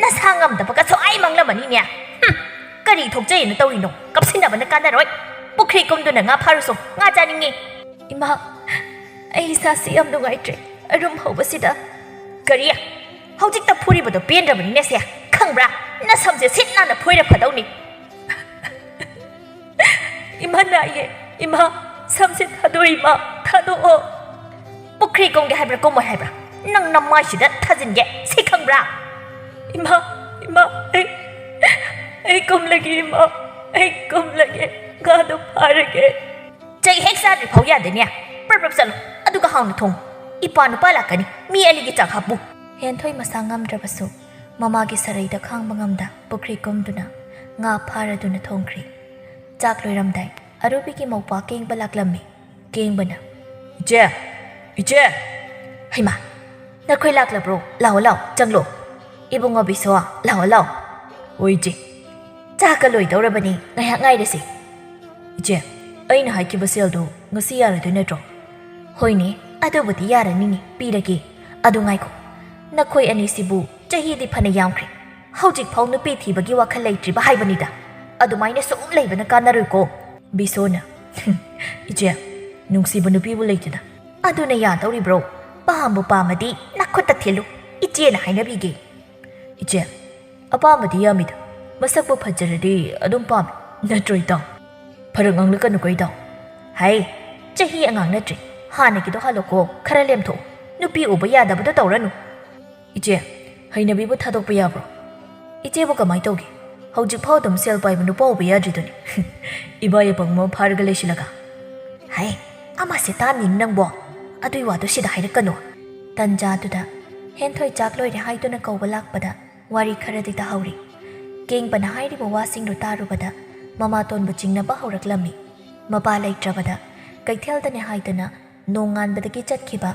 ꯅꯁꯥ ꯉꯝꯗꯕꯒ ꯁꯣꯛꯑꯥꯏ ꯃꯥꯡꯂꯝꯃꯅꯤꯅꯦ꯫ ꯍꯨꯝ, ꯀꯔꯤ ꯊꯣꯛꯆꯩꯅ ꯇꯧꯔꯤꯅꯣ? ꯀꯞꯁꯤꯟꯅꯕꯅ ꯀꯥꯟꯅꯔꯣꯏ꯫ ꯄꯨꯈ꯭ꯔꯤ ꯀꯨꯝꯗꯨꯅ ꯉꯥ ꯐꯥꯔꯨꯁꯣ, ꯉꯥ ꯆꯥꯅꯤꯡꯉꯤ꯫" "ꯏꯃꯥ, ꯑꯩ ꯏꯁꯥꯁꯤ ꯌꯥꯝ ꯅꯨꯡꯉꯥꯏꯇ꯭ꯔꯦ꯫ ꯑꯔꯨꯝ ꯍꯧꯕꯁꯤꯗ..." "ꯀꯔꯤ? ꯍꯧꯖꯤꯛꯇ ꯐꯨꯔꯤꯕꯗꯣ ꯄꯦꯟꯗ꯭ꯔꯕꯅꯤꯅꯦ ꯁꯦ, ꯈꯪꯕ꯭ꯔꯥ? ꯅꯁꯝꯁꯦ ꯁꯤꯠ ꯅꯥꯟꯅ ꯐꯣꯏꯔ ꯐꯗꯧꯅꯤ꯫" "ꯏꯃꯥ ꯅꯥꯏꯌꯦ, ꯏꯃꯥ, ꯁꯝꯁꯦ ꯊꯥꯗꯣꯛꯑꯣ ꯏꯃꯥ, ꯊꯥꯗꯣꯛꯑꯣ꯫" "ꯄꯨꯈ꯭ꯔꯤ ꯀꯨꯝꯒꯦ ꯍꯥꯏꯕ꯭ꯔꯥ ꯀꯨꯝꯃꯣꯏ ꯍꯥꯏꯕ꯭ꯔꯥ? ꯅꯪ ꯅꯃꯥꯏꯁꯤꯗ ꯊꯥꯖꯤꯟꯒꯦ, ꯁꯤ ꯈꯪꯕ꯭ꯔꯥ?" "ꯏꯃꯥ, ꯏꯃꯥ, ꯑꯩ, ꯑꯩ ꯀꯨꯝꯂꯒꯦ ꯏꯃꯥ, ꯑꯩ ꯀꯨꯝꯂꯒꯦ, ꯉꯥꯗꯣ ꯐꯥꯔꯒꯦ꯫" "ꯆꯩ ꯍꯦꯛ ꯆꯥꯗ꯭ꯔꯤ ꯐꯥꯎ ꯌꯥꯗꯦꯅꯦ꯫ ꯄ꯭ꯔꯞ ꯄ꯭ꯔꯞ ꯆꯠꯂꯣ, ꯑꯗꯨꯒ ꯍꯥꯎꯅ ꯊꯣꯡꯉꯨ꯫ ꯏꯄꯥ ꯅꯨꯄꯥ ꯂꯥꯛꯀꯅꯤ, ꯃꯤ ꯑꯅꯤꯒꯤ ꯆꯥꯛ ꯍꯥꯞꯄꯨ꯫" ꯍꯦꯟꯊꯣꯏ ꯃꯁꯥ ꯉꯝꯗ꯭ꯔꯕꯁꯨ ꯃꯃꯥꯒꯤ ꯁꯔꯩꯗ ꯈꯥꯡꯕ ꯉꯝꯗ ꯄꯨꯈ꯭ꯔꯤ ꯀꯨꯝꯗꯨꯅ ꯉꯥ ꯐꯥꯔꯗꯨꯅ ꯊꯣꯡꯈ꯭ꯔꯦ꯫ ꯆꯥꯛ ꯂꯣꯏꯔꯝꯗꯥꯏ ꯑꯔꯨꯕꯤꯒꯤ ꯃꯧꯄ꯭ꯋꯥ ꯀꯦꯡꯕ ꯂꯥꯛꯂꯝꯃꯤ꯫ ꯀꯦꯡꯕꯅ, "ꯏꯆꯦ! ꯏꯆꯦ!" "ꯍꯩꯃꯥ! ꯅꯈꯣꯏ ꯂꯥꯛꯂꯕ꯭ꯔꯣ? ꯂꯥꯛꯑꯣ, ꯂꯥꯛꯑꯣ, ꯆꯪꯂꯣ꯫ ꯏꯕꯨꯡꯉꯣ ꯕꯤꯁꯣ, ꯂꯥꯛꯑꯣ, ꯂꯥꯛꯑꯣ꯫" "ꯍꯣꯏ, ꯏꯆꯦ꯫" "ꯆꯥꯛꯀ ꯂꯣꯏꯗꯧꯔꯕꯅꯤ, ꯉꯥꯏꯍꯥꯛ ꯉꯥꯏꯔꯁꯤ꯫" "ꯏꯆꯦ, ꯑꯩꯅ ꯍꯥꯏꯈꯤꯕ ꯁꯦꯜꯗꯣ ꯉꯁꯤ ꯌꯥꯔꯗꯣꯏ ꯅꯠꯇ꯭ꯔꯣ?" "ꯍꯣꯏꯅꯦ, ꯑꯗꯨꯕꯨꯗꯤ ꯌꯥꯔꯅꯤꯅꯦ, ꯄꯤꯔꯒꯦ꯫ ꯑꯗꯨ ꯉꯥꯏꯈꯣ, ꯅꯈꯣꯏ ꯑꯅꯤꯁꯤꯕꯨ ꯆꯍꯤꯗꯤ ꯐꯅ ꯌꯥꯝꯈ꯭ꯔꯦ, ꯍꯧꯖꯤꯛꯐꯥꯎ ꯅꯨꯄꯤ ꯊꯤꯕꯒꯤ ꯋꯥꯈꯜ ꯂꯩꯇ꯭ꯔꯤꯕ ꯍꯥꯏꯕꯅꯤꯗ꯫ ꯑꯗꯨꯃꯥꯏꯅ ꯁꯨꯝ ꯂꯩꯕꯅ ꯀꯥꯟꯅꯔꯣꯏꯀꯣ꯫" ꯕꯤꯁꯣꯅ, "ꯏꯆꯦ, ꯅꯨꯡꯁꯤꯕ ꯅꯨꯄꯤꯕꯨ ꯂꯩꯇꯅ ꯑꯗꯨꯅ ꯌꯥꯗꯧꯔꯤꯕ꯭ꯔꯣ? ꯄꯥꯝꯕꯨ ꯄꯥꯝꯃꯗꯤ ꯅꯈꯨꯠꯇ ꯊꯤꯜꯂꯨ, ꯏꯆꯦꯅ ꯍꯥꯏꯅꯕꯤꯒꯦ꯫" "ꯏꯆꯦ, ꯑꯄꯥꯝꯕꯗꯤ ꯌꯥꯝꯃꯤꯗ, ꯃꯁꯛꯄꯨ ꯐꯖꯔꯗꯤ ꯑꯗꯨꯝ ꯄꯥꯝꯃꯤ, ꯅꯠꯇ꯭ꯔꯣ ꯏꯇꯥꯎ? ꯐꯔꯛ ꯉꯥꯡꯂꯛꯀꯅꯨꯀꯣ ꯏꯇꯥꯎ꯫" "ꯍꯥꯏ, ꯆꯍꯤ ꯑꯉꯥꯡ ꯅꯠꯇ꯭ꯔꯦ, ꯍꯥꯟꯅꯒꯤꯗꯣ ꯍꯜꯂꯣꯀꯣ, ꯈꯔ ꯂꯦꯝꯊꯣꯛꯑꯣ, ꯅꯨꯄꯤ ꯎꯕ ꯌꯥꯗꯕꯗꯣ ꯇꯧꯔꯅꯨ꯫" "ꯏꯆꯦ, "ꯍꯩꯅꯕꯤꯕꯨ ꯊꯥꯗꯣꯛꯄ ꯌꯥꯕ꯭ꯔꯣ? ꯏꯆꯦꯕꯨ ꯀꯃꯥꯏ ꯇꯧꯒꯦ? ꯍꯧꯖꯤꯛ ꯐꯥꯎ ꯑꯗꯨꯝ ꯁꯦꯜ ꯄꯥꯏꯕ ꯅꯨꯄꯥ ꯎꯕ ꯌꯥꯗ꯭ꯔꯤꯗꯨꯅꯤ꯫ ꯏꯕꯥꯏ ꯑꯄꯪꯕ ꯑꯃ ꯐꯥꯔꯒ ꯂꯩꯁꯤꯜꯂꯒ?" "ꯍꯥꯏ, ꯑꯃꯁꯦ ꯇꯥꯅꯤꯡ ꯅꯪꯕꯣ꯫ ꯑꯗꯨꯏ ꯋꯥꯗꯣ ꯁꯤꯗ ꯍꯥꯏꯔꯛꯀꯅꯨ꯫" ꯇꯟꯖꯥꯗꯨꯗ ꯍꯦꯟꯊꯣꯏ ꯆꯥꯛ ꯂꯣꯏꯔꯦ ꯍꯥꯏꯗꯨꯅ ꯀꯧꯕ ꯂꯥꯛꯄꯗ ꯋꯥꯔꯤ ꯈꯔꯗꯤ ꯇꯥꯍꯧꯔꯤ꯫ ꯀꯦꯡꯕꯅ ꯍꯥꯏꯔꯤꯕ ꯋꯥꯁꯤꯡꯗꯨ ꯇꯥꯔꯨꯕꯗ ꯃꯃꯥꯇꯣꯟꯕꯨ ꯆꯤꯡꯅꯕ ꯍꯧꯔꯛꯂꯝꯃꯤ꯫ ꯃꯄꯥ ꯂꯩꯇ꯭ꯔꯕꯗ ꯀꯩꯊꯦꯜꯗꯅꯦ ꯍꯥꯏꯗꯨꯅ ꯅꯣꯡꯉꯥꯟꯕꯗꯒꯤ ꯆꯠꯈꯤꯕ,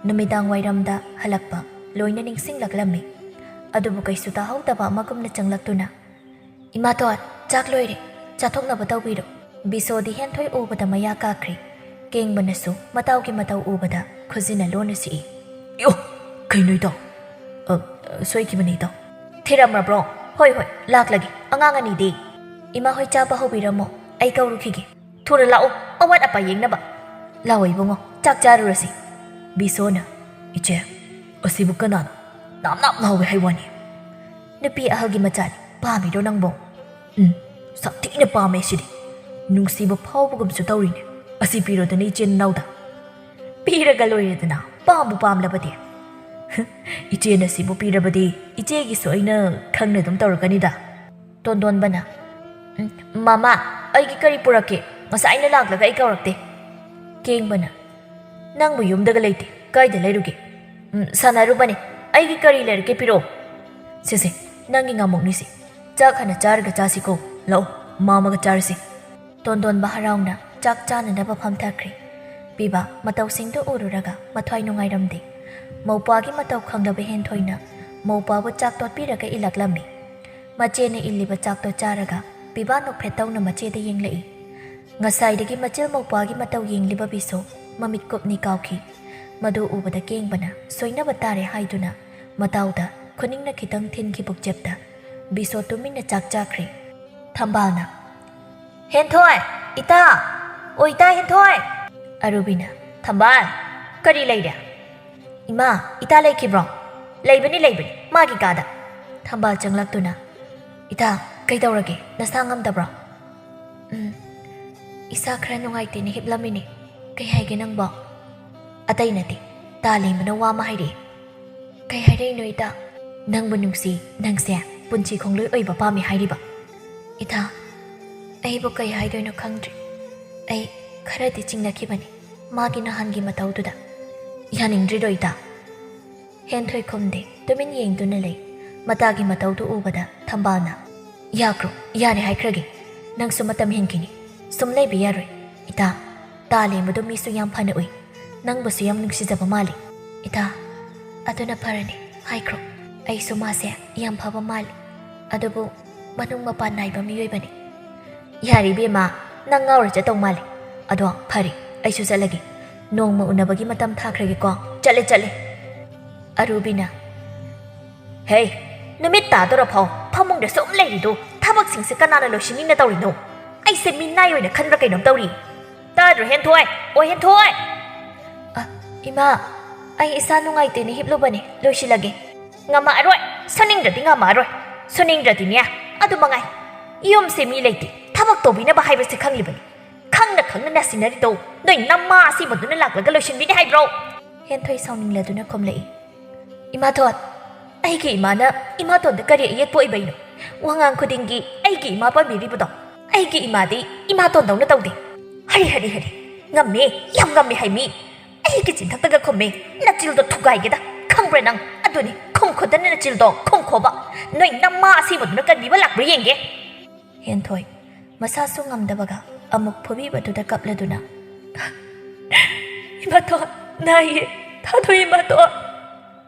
ꯅꯨꯃꯤꯗꯥꯡ ꯋꯥꯏꯔꯝꯗ ꯍꯜꯂꯛꯄ ꯂꯣꯏꯅ ꯅꯤꯡꯁꯤꯡꯂꯛꯂꯝꯃꯤ꯫ ꯑꯗꯨꯕꯨ ꯀꯩꯁꯨ ꯇꯥꯍꯧꯗꯕ ꯑꯃꯒꯨꯝꯅ ꯆꯪꯂꯛꯇꯨꯅ, "ꯏꯃꯥꯇꯣꯟ, ꯆꯥꯛ ꯂꯣꯏꯔꯦ, ꯆꯥꯊꯣꯛꯅꯕ ꯇꯧꯕꯤꯔꯣ꯫" ꯕꯤꯁꯣꯗꯤ ꯍꯦꯟꯊꯣꯏ ꯎꯕꯗ ꯃꯌꯥ ꯀꯥꯈ꯭ꯔꯦ꯫ ꯀꯦꯡꯕꯅꯁꯨ ꯃꯇꯥꯎꯒꯤ ꯃꯇꯧ ꯎꯕꯗ ꯈꯨꯖꯤꯟꯅ ꯂꯣꯟꯅ ꯁꯤꯛꯏ꯫ "ꯌꯣ, ꯀꯩꯅꯣ ꯏꯇꯥꯎ?" "ꯑ, ꯑ, ꯁꯣꯏꯈꯤꯕꯅꯤ ꯏꯇꯥꯎ꯫" "ꯊꯤꯔꯝꯃꯕ꯭ꯔꯣ? ꯍꯣꯏ, ꯍꯣꯏ, ꯂꯥꯛꯂꯒꯦ꯫ ꯑꯉꯥꯡ ꯑꯅꯤꯗꯤ?" "ꯏꯃꯥ ꯍꯣꯏ ꯆꯥꯕ ꯍꯧꯕꯤꯔꯝꯃꯣ, ꯑꯩ ꯀꯧꯔꯨꯈꯤꯒꯦ꯫" "ꯊꯨꯅ ꯂꯥꯛꯎ, ꯑꯋꯥꯠ ꯑꯄꯥ ꯌꯦꯡꯅꯕ꯫ ꯂꯥꯛꯑꯣ ꯏꯕꯨꯡꯉꯣ, ꯆꯥꯛ ꯆꯥꯔꯨꯔꯁꯤ꯫" ꯕꯤꯁꯣꯅ, "ꯏꯆꯦ, ꯑꯁꯤꯕꯨ ꯀꯅꯥꯅꯣ? ꯅꯥꯞ ꯅꯥꯞ ꯂꯥꯎꯋꯦ ꯍꯥꯏ ꯋꯥꯅꯤ꯫" "ꯅꯨꯄꯤ ꯑꯍꯜꯒꯤ ꯃꯆꯥꯅꯤ, ꯄꯥꯝꯃꯤꯔꯣ ꯅꯪꯕꯣ?" "ꯎꯝ, ꯁꯥꯊꯤꯅ ꯄꯥꯝꯃꯦ ꯁꯤꯗꯤ꯫ ꯅꯨꯡꯁꯤꯕ ꯐꯥꯎꯕꯒꯨꯝꯁꯨ ꯇꯧꯔꯤꯅꯦ꯫ ꯑꯁꯤ ꯄꯤꯔꯣꯗꯅ ꯏꯆꯦ ꯅꯅꯥꯎꯗ꯫" "ꯄꯤꯔꯒ ꯂꯣꯏꯔꯦꯗꯅ, ꯄꯥꯝꯕꯨ ꯄꯥꯝꯂꯕꯗꯤ꯫" "ꯏꯆꯦꯅ ꯁꯤꯕꯨ ꯄꯤꯔꯕꯗꯤ ꯏꯆꯦꯒꯤꯁꯨ ꯑꯩꯅ ꯈꯪꯅ ꯑꯗꯨꯝ ꯇꯧꯔꯛꯀꯅꯤꯗ꯫" ꯇꯣꯟꯗꯣꯟꯕꯅ, "ꯎꯝ, ꯃꯃꯥ, ꯑꯩꯒꯤ ꯀꯔꯤ ꯄꯨꯔꯛꯀꯦ? ꯉꯁꯥꯏꯅ ꯂꯥꯛꯂꯒ ꯑꯩ ꯀꯧꯔꯛꯇꯦ꯫" ꯀꯦꯡꯕꯅ, "ꯅꯪꯕꯨ ꯌꯨꯝꯗꯒ ꯂꯩꯇꯦ, ꯀꯥꯏꯗ ꯂꯩꯔꯨꯒꯦ?" "ꯎꯝ, ꯁꯥꯟꯅꯔꯨꯕꯅꯦ꯫ ꯑꯩꯒꯤ ꯀꯔꯤ ꯂꯩꯔꯛꯀꯦ ꯄꯤꯔꯛꯑꯣ꯫" "ꯁꯦ ꯁꯦ, ꯅꯪꯒꯤ ꯉꯥꯃꯨꯛꯅꯤꯁꯦ꯫ ꯆꯥꯛ ꯍꯥꯟꯅ ꯆꯥꯔꯒ ꯆꯥꯁꯤꯀꯣ꯫ ꯂꯥꯛꯑꯣ, ꯃꯥꯝꯃꯒ ꯆꯥꯔꯁꯤ꯫" ꯇꯣꯟꯗꯣꯟꯕ ꯍꯔꯥꯎꯅ ꯆꯥꯛ ꯆꯥꯅꯅꯕ ꯐꯝꯊꯈ꯭ꯔꯦ꯫ ꯄꯤꯕꯥ ꯃꯇꯧꯁꯤꯡꯗꯨ ꯎꯔꯨꯔꯒ ꯃꯊ꯭ꯋꯥꯏ ꯅꯨꯡꯉꯥꯏꯔꯝꯗꯦ꯫ ꯃꯧꯄ꯭ꯋꯥꯒꯤ ꯃꯇꯧ ꯈꯪꯂꯕ ꯍꯦꯟꯊꯣꯏꯅ ꯃꯧꯄ꯭ꯋꯥꯕꯨ ꯆꯥꯛ ꯇꯣꯠꯄꯤꯔꯒ ꯏꯜꯂꯛꯂꯝꯃꯤ꯫ ꯃꯆꯦꯅ ꯏꯜꯂꯤꯕ ꯆꯥꯛꯇꯣ ꯆꯥꯔꯒ ꯄꯤꯕꯥ ꯅꯣꯛꯐꯦꯠ ꯇꯧꯅ ꯃꯆꯦꯗ ꯌꯦꯡꯂꯛꯏ꯫ ꯉꯁꯥꯏꯗꯒꯤ ꯃꯆꯤꯜ ꯃꯧꯄ꯭ꯋꯥꯒꯤ ꯃꯇꯧ ꯌꯦꯡꯂꯤꯕ ꯕꯤꯁꯣ ꯃꯃꯤꯠ ꯀꯨꯞꯅꯤ ꯀꯥꯎꯈꯤ꯫ ꯃꯗꯨ ꯎꯕꯗ ꯀꯦꯡꯕꯅ ꯁꯣꯏꯅꯕ ꯇꯥꯔꯦ ꯍꯥꯏꯗꯨꯅ ꯃꯇꯥꯎꯗ ꯈꯨꯅꯤꯡꯅ ꯈꯤꯇꯪ ꯊꯤꯟꯈꯤ ꯄꯨꯛꯆꯦꯞꯇ꯫ ꯕꯤꯁꯣ ꯇꯨꯃꯤꯟꯅ ꯆꯥꯛ ꯆꯥꯈ꯭ꯔꯦ꯫ ꯊꯝꯕꯥꯜꯅ, "ꯍꯦꯟꯊꯣꯏ! ꯏꯇꯥ! ꯑꯣ ꯏꯇꯥ ꯍꯦꯟꯊꯣꯏ!" ꯑꯔꯨꯕꯤꯅ, "ꯊꯝꯕꯥꯜ! ꯀꯔꯤ ꯂꯩꯔꯦ?" "ꯏꯃꯥ, ꯏꯇꯥ ꯂꯩꯈꯤꯕ꯭ꯔꯣ?" "ꯂꯩꯕꯅꯤ, ꯂꯩꯕꯅꯤ, ꯃꯥꯒꯤ ꯀꯥꯗ꯫" ꯊꯝꯕꯥꯜ ꯆꯪꯂꯛꯇꯨꯅ, "ꯏꯇꯥ, ꯀꯩꯗꯧꯔꯒꯦ? ꯅꯁꯥ ꯉꯝꯗꯕ꯭ꯔꯣ?" "ꯎꯝ, ꯏꯁꯥ ꯈꯔ ꯅꯨꯡꯉꯥꯏꯇꯦꯅ ꯍꯤꯞꯂꯝꯃꯤꯅꯦ꯫ ꯀꯩ ꯍꯥꯏꯒꯦ ꯅꯪꯕꯣ?" "ꯑꯇꯩ ꯅꯠꯇꯦ, ꯇꯥ ꯂꯦꯝꯕꯅ ꯋꯥ ꯑꯃ ꯍꯥꯏꯔꯛꯑꯦ꯫" "ꯀꯩ ꯍꯥꯏꯔꯛꯏꯅꯣ ꯏꯇꯥ?" ꯅꯪꯕꯨ ꯅꯨꯡꯁꯤ, ꯅꯪꯁꯦ ꯄꯨꯟꯁꯤ ꯈꯣꯡꯂꯣꯏ ꯑꯣꯏꯕ ꯄꯥꯝꯃꯤ ꯍꯥꯏꯔꯤꯕ? ꯏꯇꯥ, ꯑꯩꯕꯨ ꯀꯩ ꯍꯥꯏꯗꯣꯏꯅꯣ ꯈꯪꯗ꯭ꯔꯦ꯫ ꯑꯩ ꯈꯔꯗꯤ ꯆꯤꯡꯅꯈꯤꯕꯅꯤ ꯃꯥꯒꯤ ꯅꯍꯥꯟꯒꯤ ꯃꯇꯧꯗꯨꯗ꯫ ꯌꯥꯅꯤꯡꯗ꯭ꯔꯤꯔꯣ ꯏꯇꯥ? ꯍꯦꯟꯊꯣꯏ ꯈꯨꯝꯗꯦ, ꯇꯨꯃꯤꯟ ꯌꯦꯡꯗꯨꯅ ꯂꯩ꯫ ꯃꯇꯥꯒꯤ ꯃꯇꯧꯗꯨ ꯎꯕꯗ ꯊꯝꯕꯥꯜꯅ, "ꯌꯥꯈ꯭ꯔꯣ, ꯌꯥꯔꯦ ꯍꯥꯏꯈ꯭ꯔꯒꯦ꯫ ꯅꯪꯁꯨ ꯃꯇꯝ ꯍꯦꯟꯈꯤꯅꯤ꯫ ꯁꯨꯝ ꯂꯩꯕ ꯌꯥꯔꯣꯏ꯫ ꯏꯇꯥ, ꯇꯥ ꯂꯦꯝꯕꯗꯨ ꯃꯤꯁꯨ ꯌꯥꯝ ꯐꯅ ꯎꯏ꯫ ꯅꯪꯕꯨꯁꯨ ꯌꯥꯝ ꯅꯨꯡꯁꯤꯖꯕ ꯃꯥꯜꯂꯤ꯫ ꯏꯇꯥ, ꯑꯗꯨꯅ ꯐꯔꯅꯤ, ꯍꯥꯏꯈ꯭ꯔꯣ꯫ ꯑꯩꯁꯨ ꯃꯥꯁꯦ ꯌꯥꯝ ꯐꯕ ꯃꯥꯜꯂꯤ꯫ ꯑꯗꯨꯕꯨ ꯃꯅꯨꯡ ꯃꯄꯥꯟ ꯅꯥꯏꯕ ꯃꯤꯑꯣꯏꯕꯅꯤ꯫" "ꯌꯥꯔꯦ ꯏꯕꯦꯝꯃ, ꯅꯪ ꯉꯥꯎꯔ ꯆꯠꯇꯧ ꯃꯥꯜꯂꯦ꯫ ꯑꯗꯣ ꯐꯔꯦ, ꯑꯩꯁꯨ ꯆꯠꯂꯒꯦ꯫ ꯅꯣꯡꯃ ꯎꯅꯕꯒꯤ ꯃꯇꯝ ꯊꯥꯈ꯭ꯔꯒꯦꯀꯣ꯫ ꯆꯠꯂꯦ, ꯆꯠꯂꯦ꯫" ꯑꯔꯨꯕꯤꯅ, "ꯍꯦ, ꯅꯨꯃꯤꯠ ꯇꯥꯗꯣꯔ ꯐꯥꯎ ꯐꯃꯨꯡꯗ ꯁꯨꯝ ꯂꯩꯔꯤꯗꯣ, ꯊꯕꯛꯁꯤꯡꯁꯦ ꯀꯅꯥꯅ ꯂꯣꯏꯁꯤꯟꯅꯤꯅ ꯇꯧꯔꯤꯅꯣ? ꯑꯩꯁꯦ ꯃꯤꯅꯥꯏ ꯑꯣꯏꯅ ꯈꯟꯕ꯭ꯔꯥ ꯀꯩꯅꯣꯝ ꯇꯧꯔꯤ꯫ ꯇꯥꯗ꯭ꯔꯣ, ꯍꯦꯟꯊꯣꯏ? ꯑꯣ, ꯍꯦꯟꯊꯣꯏ!" "ꯑ, ꯏꯃꯥ, ꯑꯩ ꯏꯁꯥ ꯅꯨꯡꯉꯥꯏꯇꯦꯅ ꯍꯤꯞꯂꯨꯕꯅꯦ, ꯂꯣꯏꯁꯤꯜꯂꯒꯦ꯫" "ꯉꯝꯃꯛꯑꯔꯣꯏ, ꯁꯨꯅꯤꯡꯗ꯭ꯔꯗꯤ ꯉꯝꯃꯛꯑꯔꯣꯏ꯫ ꯁꯨꯅꯤꯡꯗ꯭ꯔꯗꯤꯅꯦ, ꯑꯗꯨ ꯃꯉꯥꯏ꯫ ꯌꯨꯝꯁꯦ ꯃꯤ ꯂꯩꯇꯦ, ꯊꯕꯛ ꯇꯧꯕꯤꯅꯕ ꯍꯥꯏꯕꯁꯦ ꯈꯪꯂꯤꯕꯅꯤ꯫ ꯈꯪꯅ ꯈꯪꯅ ꯅꯥꯁꯤꯟꯅꯔꯤꯗꯣ ꯅꯣꯏ ꯅꯃꯥ ꯑꯁꯤꯕꯗꯨꯅ ꯂꯥꯛꯂꯒ ꯂꯣꯏꯁꯤꯟꯕꯤꯅꯤ ꯍꯥꯏꯕ꯭ꯔꯣ?" ꯍꯦꯟꯊꯣꯏ ꯁꯥꯎꯅꯤꯡꯂꯗꯨꯅ ꯈꯨꯝꯂꯛꯏ꯫ "ꯏꯃꯥꯊꯣꯟ, ꯑꯩꯒꯤ ꯏꯃꯥꯅ ꯏꯃꯥꯇꯣꯟꯗ ꯀꯔꯤ ꯑꯌꯦꯠꯄ ꯑꯣꯏꯕꯩꯅꯣ? ꯋꯥꯉꯥꯡ ꯈꯨꯗꯤꯡꯒꯤ ꯑꯩꯒꯤ ꯏꯃꯥ ꯄꯟꯕꯤꯔꯤꯕꯗꯣ? ꯑꯩꯒꯤ ꯏꯃꯥꯗꯤ ꯏꯃꯥꯇꯣꯟꯗꯧꯅ ꯇꯧꯗꯦ꯫" "ꯍꯔꯤ, ꯍꯔꯤ, ꯍꯔꯤ꯫ ꯉꯝꯃꯦ, ꯌꯥꯝ ꯉꯝꯃꯦ ꯍꯥꯏ ꯃꯤ꯫ ꯑꯩꯒꯤ ꯆꯤꯟꯊꯛꯇꯒ ꯈꯨꯝꯃꯦ꯫ ꯅꯆꯤꯜꯗꯣ ꯊꯨꯒꯥꯏꯒꯦꯗ, ꯈꯪꯕ꯭ꯔꯥ ꯅꯪ? ꯑꯗꯨꯅꯤ, ꯈꯨꯝꯈꯣꯗꯅ ꯅꯆꯤꯜꯗꯣ, ꯈꯨꯝꯈꯣꯕ꯫ ꯅꯣꯏ ꯅꯃꯥ ꯑꯁꯤꯕꯗꯨꯅ ꯀꯟꯕꯤꯕ ꯂꯥꯛꯄ꯭ꯔꯥ ꯌꯦꯡꯒꯦ꯫" ꯍꯦꯟꯊꯣꯏ, ꯃꯁꯥꯁꯨ ꯉꯝꯗꯕꯒ ꯑꯃꯨꯛ ꯐꯨꯕꯤꯕꯗꯨꯗ ꯀꯞꯂꯗꯨꯅ, "ꯏꯃꯥꯇꯣꯟ, ꯅꯥꯏꯌꯦ, ꯊꯥꯗꯣꯛ ꯏꯃꯥꯇꯣꯟ꯫"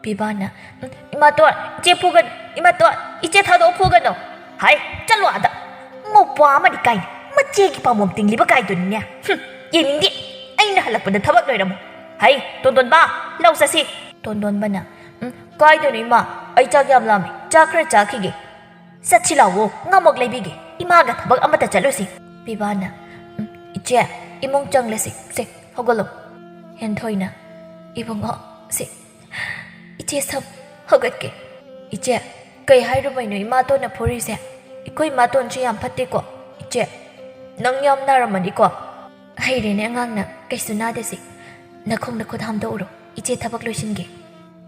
ꯄꯤꯕꯥꯅ, "ꯎꯝ, ꯏꯃꯥꯇꯣꯟ, ꯏꯆꯦ ꯐꯨꯒꯅꯨ, ꯏꯃꯥꯇꯣꯟ, ꯏꯆꯦ ꯊꯥꯗꯣꯛꯑ ꯐꯨꯒꯅꯨ꯫ ꯍꯥꯏ, ꯆꯠꯂꯣ ꯑꯥꯗ꯫ ꯃꯧꯄ꯭ꯋꯥ ꯑꯃꯅꯤ ꯀꯥꯏꯅ ꯃꯆꯦꯒꯤ ꯄꯥꯝꯕꯣꯝ ꯇꯤꯡꯂꯤꯕ ꯀꯥꯏꯗꯨꯅꯤꯅꯦ꯫ ꯍꯨꯝ, ꯌꯦꯡꯅꯤꯡꯗꯦ꯫ ꯑꯩꯅ ꯍꯜꯂꯛꯄꯗ ꯊꯕꯛ ꯂꯣꯏꯔꯝꯃꯣ꯫ ꯍꯩ, ꯇꯣꯟꯗꯣꯟꯕ, ꯂꯧ ꯆꯠꯁꯤ꯫" ꯇꯣꯟꯗꯣꯟꯕꯅ, "ꯎꯝ, ꯀꯥꯏꯗꯅꯣ ꯏꯃꯥ? ꯑꯩ ꯆꯥꯛ ꯌꯥꯝ ꯂꯥꯝꯃꯦ꯫ ꯆꯥꯛ ꯈꯔ ꯆꯥꯈꯤꯒꯦ꯫" "ꯆꯠꯁꯤ ꯂꯥꯛꯑꯣ, ꯉꯥꯃꯛ ꯂꯩꯕꯤꯒꯦ꯫ ꯏꯃꯥꯒ ꯊꯕꯛ ꯑꯃꯇ ꯆꯠꯂꯨꯁꯤ꯫" ꯄꯤꯕꯥꯅ, "ꯎꯝ, ꯏꯆꯦ, ꯏꯃꯨꯡ ꯆꯪꯂꯁꯤ꯫ ꯁꯦ, ꯍꯧꯒꯠꯂꯣ꯫" ꯍꯦꯟꯊꯣꯏꯅ, "ꯏꯕꯨꯡꯉꯣ, ꯁꯦ, ꯏꯆꯦ ꯁꯝ ꯍꯧꯒꯠꯀꯦ꯫" "ꯏꯆꯦ, ꯀꯩ ꯍꯥꯏꯔꯨꯕꯩꯅꯣ ꯏꯃꯥꯇꯣꯟꯅ ꯐꯨꯔꯤꯁꯦ? ꯑꯩꯈꯣꯏ ꯏꯃꯥꯇꯣꯟꯁꯦ ꯌꯥꯝ ꯐꯠꯇꯦꯀꯣ, ꯏꯆꯦ꯫ ꯅꯪ ꯌꯥꯝ ꯅꯥꯔꯝꯃꯅꯤꯀꯣ?" "ꯍꯩꯔꯦꯅꯦ ꯑꯉꯥꯡꯅ, ꯀꯩꯁꯨ ꯅꯥꯗꯦꯁꯦ꯫ ꯅꯈꯣꯡ ꯅꯈꯨꯠ ꯍꯥꯝꯗꯣꯛꯎꯔꯣ, ꯏꯆꯦ ꯊꯕꯛ ꯂꯣꯏꯁꯤꯟꯒꯦ꯫"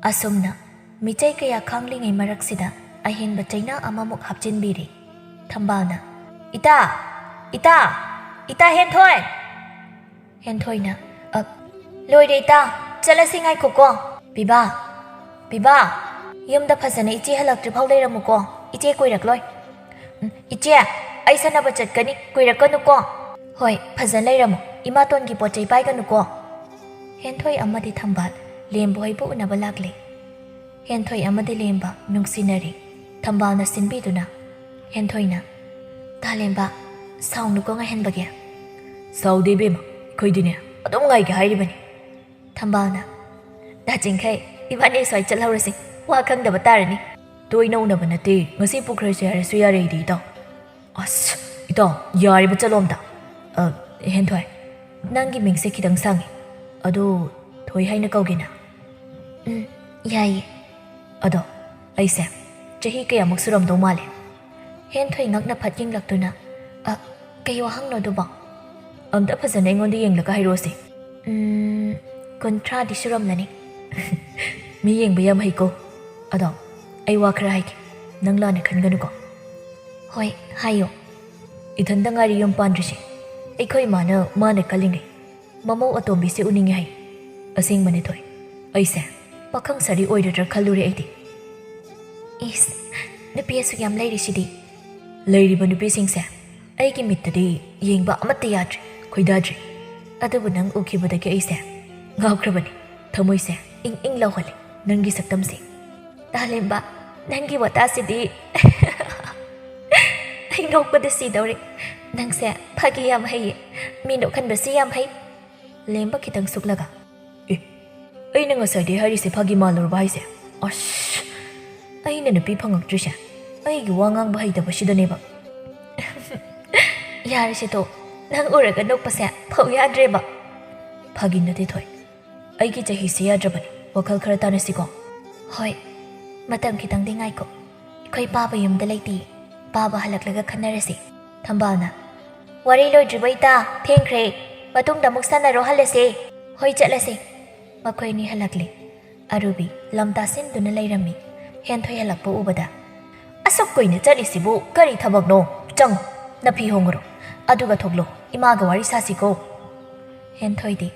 ꯑꯁꯨꯝꯅ ꯃꯤꯆꯩ ꯀꯌꯥ ꯈꯥꯡꯂꯤꯉꯩ ꯃꯔꯛꯁꯤꯗ ꯑꯍꯦꯟꯕ ꯆꯩꯅꯥ ꯑꯃꯃꯨꯛ ꯍꯥꯞꯆꯤꯟꯕꯤꯔꯦ꯫ ꯊꯝꯕꯥꯜꯅ, "ꯏꯇꯥ! ꯏꯇꯥ! ꯏꯇꯥ ꯍꯦꯟꯊꯣꯏ!" ꯍꯦꯟꯊꯣꯏꯅ, "ꯑ, ꯂꯣꯏꯔꯦ ꯏꯇꯥ, ꯆꯠꯂꯁꯤ, ꯉꯥꯏꯈꯣꯀꯣ꯫ ꯄꯤꯕꯥ, ꯄꯤꯕꯥ, ꯌꯨꯝꯗ ꯐꯖꯅ ꯏꯆꯦ ꯍꯜꯂꯛꯇ꯭ꯔꯤꯐꯥꯎ ꯂꯩꯔꯝꯃꯨꯀꯣ, ꯏꯆꯦ ꯀꯨꯏꯔꯛꯂꯣꯏ꯫ ꯎꯝ, ꯏꯆꯦ, ꯑꯩ ꯁꯥꯟꯅꯕ ꯆꯠꯀꯅꯤ, ꯀꯨꯏꯔꯛꯀꯅꯨꯀꯣ꯫ ꯍꯣꯏ, ꯐꯖꯅ ꯂꯩꯔꯝꯃꯨ, ꯏꯃꯥꯇꯣꯟꯒꯤ ꯄꯣꯠ ꯆꯩ ꯄꯥꯏꯒꯅꯨꯀꯣ꯫" ꯍꯦꯟꯊꯣꯏ ꯑꯃꯗꯤ ꯊꯝꯕꯥꯜ ꯂꯦꯝꯕ ꯍꯣꯏꯕꯨ ꯎꯅꯕ ꯂꯥꯛꯂꯦ꯫ ꯍꯦꯟꯊꯣꯏ ꯑꯃꯗꯤ ꯂꯦꯝꯕ ꯅꯨꯡꯁꯤꯅꯔꯦ꯫ ꯊꯝꯕꯥꯜꯅ ꯁꯤꯟꯕꯤꯗꯨꯅ ꯍꯦꯟꯊꯣꯏꯅ, "ꯇꯥꯂꯦꯝꯕ, ꯁꯥꯎꯅꯨꯀꯣ ꯉꯥꯏꯍꯟꯕꯒꯤ꯫" "ꯁꯥꯎꯗꯦ ꯏꯕꯦꯝꯃ, ꯑꯩꯈꯣꯏꯗꯤꯅꯦ ꯑꯗꯨꯝ ꯉꯥꯏꯒꯦ ꯍꯥꯏꯔꯤꯕꯅꯤ꯫" ꯊꯝꯕꯥꯜꯅ, "ꯗꯥ ꯆꯤꯡꯈꯩ, ꯏꯕꯥꯅꯤ ꯁ꯭ꯋꯥꯏ ꯆꯠꯍꯧꯔꯁꯤ, ꯋꯥ ꯈꯪꯗꯕ ꯇꯥꯔꯅꯤ꯫" "ꯇꯣꯏꯅ ꯎꯅꯕ ꯅꯠꯇꯦ, ꯉꯁꯤ ꯄꯨꯈ꯭ꯔꯁꯦ ꯍꯥꯏꯔꯁꯨ ꯌꯥꯔꯦ ꯑꯩꯗꯤ ꯏꯇꯥꯎ꯫" "ꯑꯁ, ꯏꯇꯥꯎ, ꯌꯥꯔꯤꯕ ꯆꯠꯂꯣ ꯑꯝꯇ꯫" "ꯑ, ꯍꯦꯟꯊꯣꯏ, ꯅꯪꯒꯤ ꯃꯤꯡꯁꯦ ꯈꯤꯇꯪ ꯁꯥꯡꯉꯤ, ꯑꯗꯨ ꯊꯣꯏ ꯍꯥꯏꯅ ꯀꯧꯒꯦꯅ?" "ꯎꯝ, ꯌꯥꯏꯌꯦ꯫" "ꯑꯗꯣ ꯑꯩꯁꯦ ꯆꯍꯤ ꯀꯌꯥꯃꯨꯛ ꯁꯨꯔꯝꯗꯧ ꯃꯥꯜꯂꯦ?" ꯍꯦꯟꯊꯣꯏ ꯉꯛꯅ ꯐꯠ ꯌꯦꯡꯂꯛꯇꯨꯅ, "ꯑ, ꯀꯩ ꯋꯥꯍꯪꯅꯣ ꯑꯗꯨꯕꯣ?" "ꯑꯝꯇ ꯐꯖꯅ ꯑꯩꯉꯣꯟꯗ ꯌꯦꯡꯂꯒ ꯍꯥꯏꯔꯛꯑꯣꯁꯦ꯫" "ꯎꯝ, ꯀꯨꯟꯊ꯭ꯔꯥꯗꯤ ꯁꯨꯔꯝꯂꯅꯤ꯫" "ꯃꯤ ꯌꯦꯡꯕ ꯌꯥꯝ ꯍꯩꯀꯣ꯫ ꯑꯗꯣ ꯑꯩ ꯋꯥ ꯈꯔ ꯍꯥꯏꯒꯦ, ꯅꯪ ꯂꯥꯟꯅ ꯈꯟꯒꯅꯨꯀꯣ꯫" "ꯍꯣꯏ, ꯍꯥꯏꯌꯣ꯫" "ꯏꯊꯟꯗ ꯉꯥꯏꯔꯤ ꯌꯨꯝ ꯄꯥꯟꯗ꯭ꯔꯤꯁꯦ꯫ ꯑꯩꯈꯣꯏ ꯏꯃꯥꯅ ꯃꯥꯅ ꯀꯜꯂꯤꯉꯩ ꯃꯃꯧ ꯑꯇꯣꯝꯕꯤꯁꯦ ꯎꯅꯤꯡꯉꯦ ꯍꯥꯏ꯫ ꯑꯁꯦꯡꯕꯅꯦ ꯊꯣꯏ, ꯑꯩꯁꯦ ꯄꯥꯈꯪ ꯁꯥꯔꯤ ꯑꯣꯏꯔꯗ꯭ꯔꯥ ꯈꯜꯂꯨꯔꯦ ꯑꯩꯗꯤ꯫" "ꯏꯁ, ꯅꯨꯄꯤ ꯑꯁꯨꯛ ꯌꯥꯝ ꯂꯩꯔꯤꯁꯤꯗꯤ꯫" "ꯂꯩꯔꯤꯕ ꯅꯨꯄꯤꯁꯤꯡꯁꯦ ꯑꯩꯒꯤ ꯃꯤꯠꯇꯗꯤ ꯌꯦꯡꯕ ꯑꯃꯠꯇ ꯌꯥꯗ꯭ꯔꯤ, ꯈꯣꯏꯗꯥꯗ꯭ꯔꯤ꯫ ꯑꯗꯨꯕꯨ ꯅꯪ ꯎꯈꯤꯕꯗꯒꯤ ꯑꯩꯁꯦ ꯉꯥꯎꯈ꯭ꯔꯕꯅꯤ꯫ ꯊꯃꯣꯏꯁꯦ ꯏꯪ ꯏꯪ ꯂꯥꯎꯍꯜꯂꯦ ꯅꯪꯒꯤ ꯁꯛꯇꯝꯁꯦ꯫" "ꯇꯥꯂꯦꯝꯕ, ꯅꯪꯒꯤ ꯋꯥꯇꯥꯁꯤꯗꯤ ꯑꯩ ꯅꯣꯛꯄꯗ ꯁꯤꯗꯧꯔꯦ꯫ ꯅꯪꯁꯦ ꯐꯥꯒꯤ ꯌꯥꯝ ꯍꯩꯌꯦ, ꯃꯤ ꯅꯣꯛꯍꯟꯕꯁꯤ ꯌꯥꯝ ꯍꯩ꯫" ꯂꯦꯝꯕ ꯈꯤꯇꯪ ꯁꯨꯛꯂꯒ, "ꯑꯦ, ꯑꯩꯅ ꯉꯁꯥꯏꯗꯩ ꯍꯥꯏꯔꯤꯁꯦ ꯐꯥꯒꯤ ꯃꯥꯜꯂꯨꯔꯕ ꯍꯥꯏꯁꯦ? ꯑꯁ, ꯑꯩꯅ ꯅꯨꯄꯤ ꯐꯪꯉꯛꯇ꯭ꯔꯤꯁꯦ ꯑꯩꯒꯤ ꯋꯥ ꯉꯥꯡꯕ ꯍꯩꯇꯕꯁꯤꯗꯅꯦꯕ꯫" "ꯌꯥꯔꯦꯁꯦ ꯇꯣ, ꯅꯪ ꯎꯔꯒ ꯅꯣꯛꯄꯁꯦ ꯐꯧ ꯌꯥꯗ꯭ꯔꯦꯕ꯫" "ꯐꯥꯒꯤ ꯅꯠꯇꯦ ꯊꯣꯏ, ꯑꯩꯒꯤ ꯆꯍꯤꯁꯦ ꯌꯥꯗ꯭ꯔꯕꯅꯤ, ꯋꯥꯈꯜ ꯈꯔ ꯇꯥꯅꯁꯤꯀꯣ꯫" "ꯍꯣꯏ, ꯃꯇꯝ ꯈꯤꯇꯪꯗꯤ ꯉꯥꯏꯈꯣ, ꯑꯩꯈꯣꯏ ꯄꯥꯕ ꯌꯨꯝꯗ ꯂꯩꯇꯦ, ꯄꯥꯕ ꯍꯜꯂꯛꯂꯒ ꯈꯟꯅꯔꯁꯤ꯫" ꯊꯝꯕꯥꯜꯅ, "ꯋꯥꯔꯤ ꯂꯣꯏꯗ꯭ꯔꯤꯕꯣ ꯏꯇꯥ? ꯊꯦꯡꯈ꯭ꯔꯦ, ꯃꯇꯨꯡꯗ ꯑꯃꯨꯛ ꯁꯥꯟꯅꯔꯣ, ꯍꯜꯂꯁꯦ꯫" "ꯍꯣꯏ, ꯆꯠꯂꯁꯦ꯫" ꯃꯈꯣꯏ ꯑꯅꯤ ꯍꯜꯂꯛꯂꯦ꯫ ꯑꯔꯨꯕꯤ ꯂꯝ ꯇꯥꯁꯤꯟꯗꯨꯅ ꯂꯩꯔꯝꯃꯤ꯫ ꯍꯦꯟꯊꯣꯏ ꯍꯜꯂꯛꯄ ꯎꯕꯗ, "ꯑꯁꯨꯛ ꯀꯨꯏꯅ ꯆꯠꯂꯤꯁꯤꯕꯨ ꯀꯔꯤ ꯊꯕꯛꯅꯣ? ꯆꯪꯉꯨ, ꯅꯐꯤ ꯍꯣꯡꯉꯨꯔꯣ, ꯑꯗꯨꯒ ꯊꯣꯛꯂꯣ, ꯏꯃꯥꯒ ꯋꯥꯔꯤ ꯁꯥꯁꯤꯀꯣ꯫" ꯍꯦꯟꯊꯣꯏꯗꯤ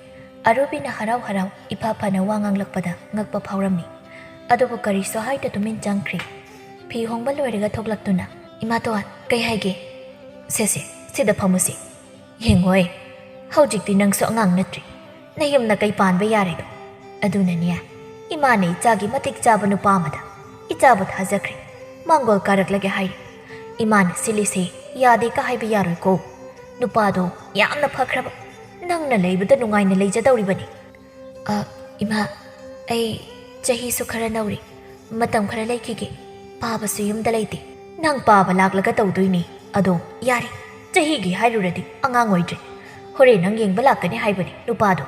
ꯑꯔꯨꯕꯤꯅ ꯍꯔꯥꯎ ꯍꯔꯥꯎ ꯏꯐ ꯐꯅ ꯋꯥ ꯉꯥꯡꯂꯛꯄꯗ ꯉꯛꯄ ꯐꯥꯎꯔꯝꯃꯤ꯫ ꯑꯗꯨꯕꯨ ꯀꯔꯤꯁꯨ ꯍꯥꯏꯗ ꯇꯨꯃꯤꯟ ꯆꯪꯈ꯭ꯔꯤ꯫ ꯐꯤ ꯍꯣꯡꯕ ꯂꯣꯏꯔꯒ ꯊꯣꯛꯂꯛꯇꯨꯅ, "ꯏꯃꯥꯇꯣꯟ, ꯀꯩ ꯍꯥꯏꯒꯦ? ꯁꯦ ꯁꯦ, ꯁꯤꯗ ꯐꯝꯃꯨꯁꯦ꯫ ꯌꯦꯡꯉꯣꯏ, ꯍꯧꯖꯤꯛꯇꯤ ꯅꯪꯁꯨ ꯑꯉꯥꯡ ꯅꯠꯇ꯭ꯔꯤ꯫ ꯅꯌꯨꯝꯅ ꯀꯩ ꯄꯥꯟꯕ ꯌꯥꯔꯦꯗꯣ? ꯑꯗꯨꯅꯅꯦ, ꯏꯃꯥꯅ ꯏꯆꯥꯒꯤ ꯃꯇꯤꯛ ꯆꯥꯕ ꯅꯨꯄꯥ ꯑꯃꯗ ꯏꯆꯥꯕꯨ ꯊꯥꯖꯈ꯭ꯔꯦ꯫ ꯃꯥꯡꯒꯣꯜ ꯀꯥꯔꯛꯂꯒꯦ ꯍꯥꯏꯔꯤ꯫ ꯏꯃꯥꯅ ꯁꯤꯜꯂꯤꯁꯦ ꯌꯥꯗꯦ ꯀ ꯍꯥꯏꯕ ꯌꯥꯔꯣꯏꯀꯣ꯫ ꯅꯨꯄꯥꯗꯣ ꯌꯥꯝꯅ ꯐꯈ꯭ꯔꯕ, ꯅꯪꯅ ꯂꯩꯕꯗ ꯅꯨꯡꯉꯥꯏꯅ ꯂꯩꯖꯗꯧꯔꯤꯕꯅꯤ꯫" "ꯑ, ꯏꯃꯥ, ꯑꯩ ꯆꯍꯤꯁꯨ ꯈꯔ ꯅꯧꯔꯤ꯫ ꯃꯇꯝ ꯈꯔ ꯂꯩꯈꯤꯒꯦ꯫ ꯄꯥꯕꯁꯨ ꯌꯨꯝꯗ ꯂꯩꯇꯦ꯫ ꯅꯪ ꯄꯥꯕ ꯂꯥꯛꯂꯒ ꯇꯧꯗꯣꯏꯅꯦ꯫ ꯑꯗꯣ ꯌꯥꯔꯦ, ꯆꯍꯤꯒꯤ ꯍꯥꯏꯔꯨꯔꯗꯤ ꯑꯉꯥꯡ ꯑꯣꯏꯗ꯭ꯔꯦ꯫ ꯍꯣꯔꯦꯟ ꯅꯪ ꯌꯦꯡꯕ ꯂꯥꯛꯀꯅꯤ ꯍꯥꯏꯕꯅꯤ ꯅꯨꯄꯥꯗꯣ꯫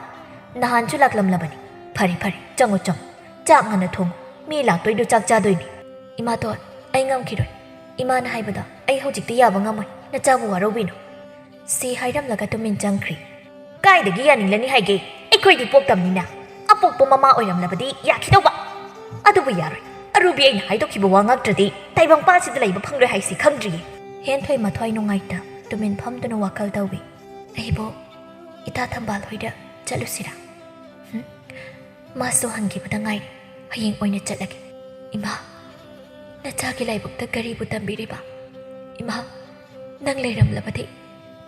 ꯅꯍꯥꯟꯁꯨ ꯂꯥꯛꯂꯝꯂꯕꯅꯤ꯫ ꯐꯔꯦ, ꯐꯔꯦ, ꯆꯪꯉꯣ, ꯆꯪꯉꯣ꯫ ꯆꯥꯛ ꯉꯟꯅ ꯊꯣꯡꯉꯨ꯫ ꯃꯤ ꯂꯥꯛꯇꯣꯏꯗꯣ ꯆꯥꯛ ꯆꯥꯗꯣꯏꯅꯤ꯫" "ꯏꯃꯥꯇꯣꯟ, ꯑꯩ ꯉꯝꯈꯤꯔꯣꯏ꯫ ꯏꯃꯥꯅ ꯍꯥꯏꯕꯗꯣ ꯑꯩ ꯍꯧꯖꯤꯛꯇꯤ ꯌꯥꯕ ꯉꯝꯃꯣꯏ꯫ ꯅꯆꯥꯕꯨ ꯋꯥꯔꯧꯕꯤꯅꯨ꯫" ꯁꯤ ꯍꯥꯏꯔꯝꯂꯒ ꯇꯨꯃꯤꯟ ꯆꯪꯈ꯭ꯔꯤ꯫ "ꯀꯥꯏꯗꯒꯤ ꯌꯥꯅꯤꯡꯂꯅꯤ ꯍꯥꯏꯒꯦ? ꯑꯩꯈꯣꯏꯗꯤ ꯄꯣꯛꯇꯝꯅꯤꯅ꯫ ꯑꯄꯣꯛꯄ ꯃꯃꯥ ꯑꯣꯏꯔꯝꯂꯕꯗꯤ ꯌꯥꯈꯤꯗꯧꯕ꯫ ꯑꯗꯨꯕꯨ ꯌꯥꯔꯣꯏ꯫ ꯑꯔꯨꯕꯤ ꯑꯩꯅ ꯍꯥꯏꯗꯣꯛꯈꯤꯕ ꯋꯥ ꯉꯥꯛꯇ꯭ꯔꯗꯤ ꯇꯥꯏꯕꯪꯄꯥꯟꯁꯤꯗ ꯂꯩꯕ ꯐꯪꯂꯣꯏ ꯍꯥꯏꯁꯤ ꯈꯪꯗ꯭ꯔꯤꯌꯦ꯫" ꯍꯦꯟꯊꯣꯏ ꯃꯊ꯭ꯋꯥꯏ ꯅꯨꯡꯉꯥꯏꯇ ꯇꯨꯃꯤꯟ ꯐꯝꯗꯨꯅ ꯋꯥꯈꯜ ꯇꯧꯏ꯫ "ꯑꯩꯕꯨ ꯏꯇꯥ ꯊꯝꯕꯥꯜ ꯍꯣꯏꯗ ꯆꯠꯂꯨꯁꯤꯔꯥ? ꯍꯨꯝ? ꯃꯥꯁꯨ ꯍꯟꯈꯤꯕꯗ ꯉꯥꯏꯔꯤ꯫ ꯍꯌꯦꯡ ꯑꯣꯏꯅ ꯆꯠꯂꯒꯦ꯫" "ꯏꯃꯥ, ꯅꯆꯥꯒꯤ ꯂꯥꯏꯕꯛꯇ ꯀꯔꯤꯕꯨ ꯇꯝꯕꯤꯔꯤꯕ? ꯏꯃꯥ, ꯅꯪ ꯂꯩꯔꯝꯂꯕꯗꯤ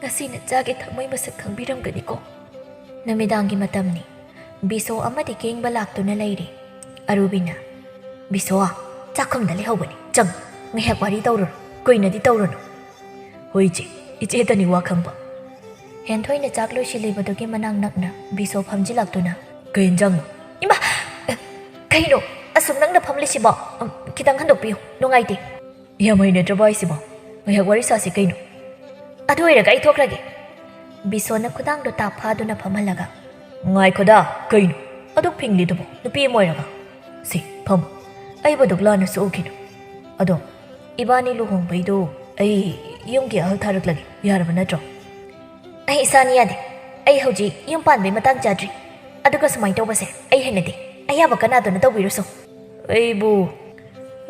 ꯉꯁꯤ ꯅꯆꯥꯒꯤ ꯊꯃꯣꯏ ꯃꯁꯛ ꯈꯪꯕꯤꯔꯝꯒꯅꯤꯀꯣ꯫" ꯅꯨꯃꯤꯗꯥꯡꯒꯤ ꯃꯇꯝꯅꯤ꯫ ꯕꯤꯁꯣ ꯑꯃꯗꯤ ꯀꯦꯡꯕ ꯂꯥꯛꯇꯨꯅ ꯂꯩꯔꯤ꯫ ꯑꯔꯨꯕꯤꯅ, "ꯕꯤꯁꯣ, ꯆꯥꯛꯈꯨꯝꯗ ꯂꯩꯍꯧꯕꯅꯤ꯫ ꯆꯪ, ꯉꯥꯏꯍꯥꯛ ꯋꯥꯔꯤ ꯇꯧꯔꯨꯔꯣ꯫ ꯀꯨꯏꯅꯗꯤ ꯇꯧꯔꯨꯅꯨ꯫" "ꯍꯣꯏ ꯏꯆꯦ, ꯏꯆꯦꯗꯅꯤ ꯋꯥ ꯈꯪꯕ꯫" ꯍꯦꯟꯊꯣꯏꯅ ꯆꯥꯛ ꯂꯣꯏꯁꯤꯜꯂꯤꯕꯗꯨꯒꯤ ꯃꯅꯥꯛ ꯅꯛꯅ ꯕꯤꯁꯣ ꯐꯝꯖꯤꯜꯂꯛꯇꯨꯅ, "ꯀꯩ ꯏꯟꯖꯥꯡꯅꯣ?" "ꯏꯃꯥ! ꯑ, ꯀꯩꯅꯣ? ꯑꯁꯨꯛ ꯅꯛꯅ ꯐꯝꯂꯤꯁꯤꯕꯣ? ꯑꯝ, ꯈꯤꯇꯪ ꯍꯟꯗꯣꯛꯄꯤꯌꯨ, ꯅꯨꯡꯉꯥꯏꯇꯦ꯫" "ꯌꯥꯝ ꯍꯩꯅꯗ꯭ꯔꯕꯣ ꯍꯥꯏꯁꯤꯕꯣ? ꯉꯥꯏꯍꯥꯛ ꯋꯥꯔꯤ ꯁꯥꯁꯤ ꯀꯩꯅꯣ?" "ꯑꯗꯨ ꯑꯣꯏꯔꯒ ꯑꯩ ꯊꯣꯛꯈ꯭ꯔꯒꯦ꯫" ꯕꯤꯁꯣꯅ ꯈꯨꯗꯥꯡꯗꯣ ꯇꯥꯞ ꯐꯥꯗꯨꯅ ꯐꯝꯍꯜꯂꯒ, "ꯉꯥꯏꯈꯣꯗ, ꯀꯩꯅꯣ ꯑꯗꯨꯛ ꯐꯤꯡꯂꯤꯗꯨꯕꯣ? ꯅꯨꯄꯤ ꯑꯃ ꯑꯣꯏꯔꯒ꯫ ꯁꯤ, ꯐꯝꯃꯨ꯫ ꯑꯩꯕꯨ ꯑꯗꯨꯛ ꯂꯥꯟꯅ ꯁꯣꯛꯎꯈꯤꯅꯨ꯫ ꯑꯗꯣ, ꯏꯕꯥꯅꯤ ꯂꯨꯍꯣꯡꯕꯩꯗꯣ ꯑꯩ ꯌꯨꯝꯒꯤ ꯑꯍꯜ ꯊꯥꯔꯛꯂꯒꯦ, ꯌꯥꯔꯕ ꯅꯠꯇ꯭ꯔꯣ?" "ꯑꯩ ꯏꯁꯥꯅ ꯌꯥꯗꯦ꯫ ꯑꯩ ꯍꯧꯖꯤꯛ ꯌꯨꯝ ꯄꯥꯟꯕꯩ ꯃꯇꯥꯡ ꯆꯥꯗ꯭ꯔꯤ꯫ ꯑꯗꯨꯒ ꯁꯨꯃꯥꯏꯅ ꯇꯧꯕꯁꯦ ꯑꯩ ꯍꯩꯅꯗꯦ꯫ ꯑꯌꯥꯕ ꯀꯅꯥꯗꯨꯅ ꯇꯧꯕꯤꯔꯨꯁꯣ꯫ ꯑꯩꯕꯨ꯫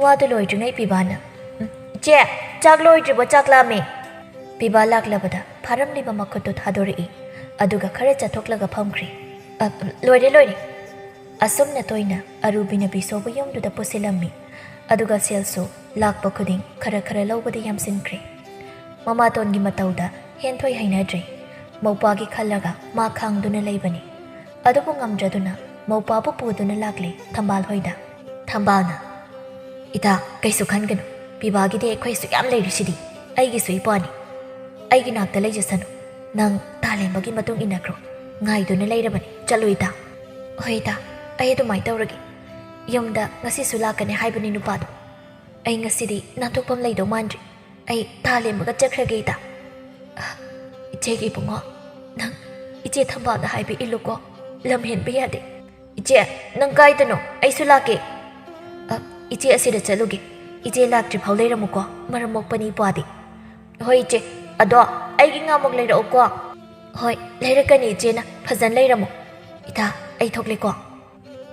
ꯋꯥꯗꯨ ꯂꯣꯏꯗ꯭ꯔꯤꯉꯩ ꯄꯤꯕꯥꯅ, "ꯎꯝ, ꯏꯆꯦ, ꯆꯥꯛ ꯂꯣꯏꯗ꯭ꯔꯤꯕꯣ? ꯆꯥꯛ ꯂꯥꯝꯃꯦ꯫" ꯄꯤꯕꯥ ꯂꯥꯛꯂꯕꯗ ꯐꯥꯔꯝꯂꯤꯕ ꯃꯈꯨꯠꯇꯨ ꯊꯥꯗꯣꯔꯛꯏ꯫ ꯑꯗꯨꯒ ꯈꯔ ꯆꯠꯊꯣꯛꯂꯒ ꯐꯝꯈ꯭ꯔꯦ꯫ "ꯑ, ꯂꯣꯏꯔꯦ, ꯂꯣꯏꯔꯦ꯫" ꯑꯁꯨꯝꯅ ꯇꯣꯏꯅ ꯑꯔꯨꯕꯤꯅ ꯕꯤꯁꯣꯕꯨ ꯌꯨꯝꯗꯨꯗ ꯄꯨꯁꯤꯜꯂꯝꯃꯤ꯫ ꯑꯗꯨꯒ ꯁꯦꯜꯁꯨ ꯂꯥꯛꯄ ꯈꯨꯗꯤꯡ ꯈꯔ ꯈꯔ ꯂꯧꯕꯗ ꯌꯥꯝꯁꯤꯟꯈ꯭ꯔꯦ꯫ ꯃꯃꯥꯇꯣꯟꯒꯤ ꯃꯇꯧꯗ ꯍꯦꯟꯊꯣꯏ ꯍꯩꯅꯗ꯭ꯔꯦ꯫ ꯃꯧꯄꯥꯒꯤ ꯈꯜꯂꯒ ꯃꯥ ꯈꯥꯡꯗꯨꯅ ꯂꯩꯕꯅꯤ꯫ ꯑꯗꯨꯕꯨ ꯉꯝꯗ꯭ꯔꯗꯨꯅ ꯃꯧꯄꯥꯕꯨ ꯄꯨꯗꯨꯅ ꯂꯥꯛꯂꯦ ꯊꯝꯕꯥꯜ ꯍꯣꯏꯗ꯫ ꯊꯝꯕꯥꯜꯅ, "ꯏꯇꯥ, ꯀꯩꯁꯨ ꯈꯟꯒꯅꯨ꯫ ꯄꯤꯕꯥꯒꯤꯗꯤ ꯑꯩꯈꯣꯏꯁꯨ ꯌꯥꯝ ꯂꯩꯔꯤꯁꯤꯗꯤ꯫ ꯑꯩꯒꯤꯁꯨ ꯏꯄ꯭ꯋꯥꯅꯤ꯫ ꯑꯩꯒꯤ ꯅꯥꯛꯇ ꯂꯩꯖꯁꯅꯨ꯫ ꯅꯪ ꯇꯥꯂꯦꯝꯕꯒꯤ ꯃꯇꯨꯡ ꯏꯟꯅꯈ꯭ꯔꯣ꯫ ꯉꯥꯏꯗꯨꯅ ꯂꯩꯔꯕꯅꯤ꯫ ꯆꯠꯂꯨ ꯏꯇꯥ꯫" "ꯍꯣꯏ ꯏꯇꯥ, ꯑꯩ ꯑꯗꯨꯃꯥꯏꯅ ꯇꯧꯔꯒꯦ꯫ ꯌꯨꯝꯗ ꯉꯁꯤꯁꯨ ꯂꯥꯛꯀꯅꯤ ꯍꯥꯏꯕꯅꯤ ꯅꯨꯄꯥꯗꯣ꯫ ꯑꯩ ꯉꯁꯤꯗꯤ ꯅꯥꯟꯊꯣꯛꯐꯝ ꯂꯩꯗꯧ ꯃꯥꯟꯗ꯭ꯔꯤ꯫ ꯑꯩ ꯇꯥꯂꯦꯝꯕꯒ ꯆꯠꯈ꯭ꯔꯒꯦ ꯏꯇꯥ꯫" "ꯏꯆꯦꯒꯤ ꯏꯕꯨꯡꯉꯣ, ꯅꯪ ꯏꯆꯦ ꯊꯝꯕꯥꯜꯗ ꯍꯥꯏꯕ ꯏꯜꯂꯨꯀꯣ꯫ ꯂꯝ ꯍꯦꯟꯕ ꯌꯥꯗꯦ꯫" "ꯏꯆꯦ, ꯅꯪ ꯀꯥꯏꯗꯅꯣ? ꯑꯩꯁꯨ ꯂꯥꯛꯀꯦ꯫" "ꯑ, ꯏꯆꯦ ꯑꯁꯤꯗ ꯆꯠꯂꯨꯒꯦ꯫ ꯏꯆꯦ ꯂꯥꯛꯇ꯭ꯔꯤ ꯐꯥꯎ ꯂꯩꯔꯝꯃꯨꯀꯣ, ꯃꯔꯝ ꯃꯣꯛꯄꯅꯤ ꯏꯄ꯭ꯋꯥꯗꯤ꯫" "ꯍꯣꯏ ꯏꯆꯦ, ꯑꯗꯣ ꯑꯩꯒꯤ ꯉꯥꯃꯨꯛ ꯂꯩꯔꯛꯎꯀꯣ꯫" "ꯍꯣꯏ, ꯂꯩꯔꯛꯀꯅꯤ ꯏꯆꯦꯅ, ꯐꯖꯅ ꯂꯩꯔꯝꯃꯣ꯫ ꯏꯇꯥ, ꯑꯩ ꯊꯣꯛꯂꯦꯀꯣ꯫"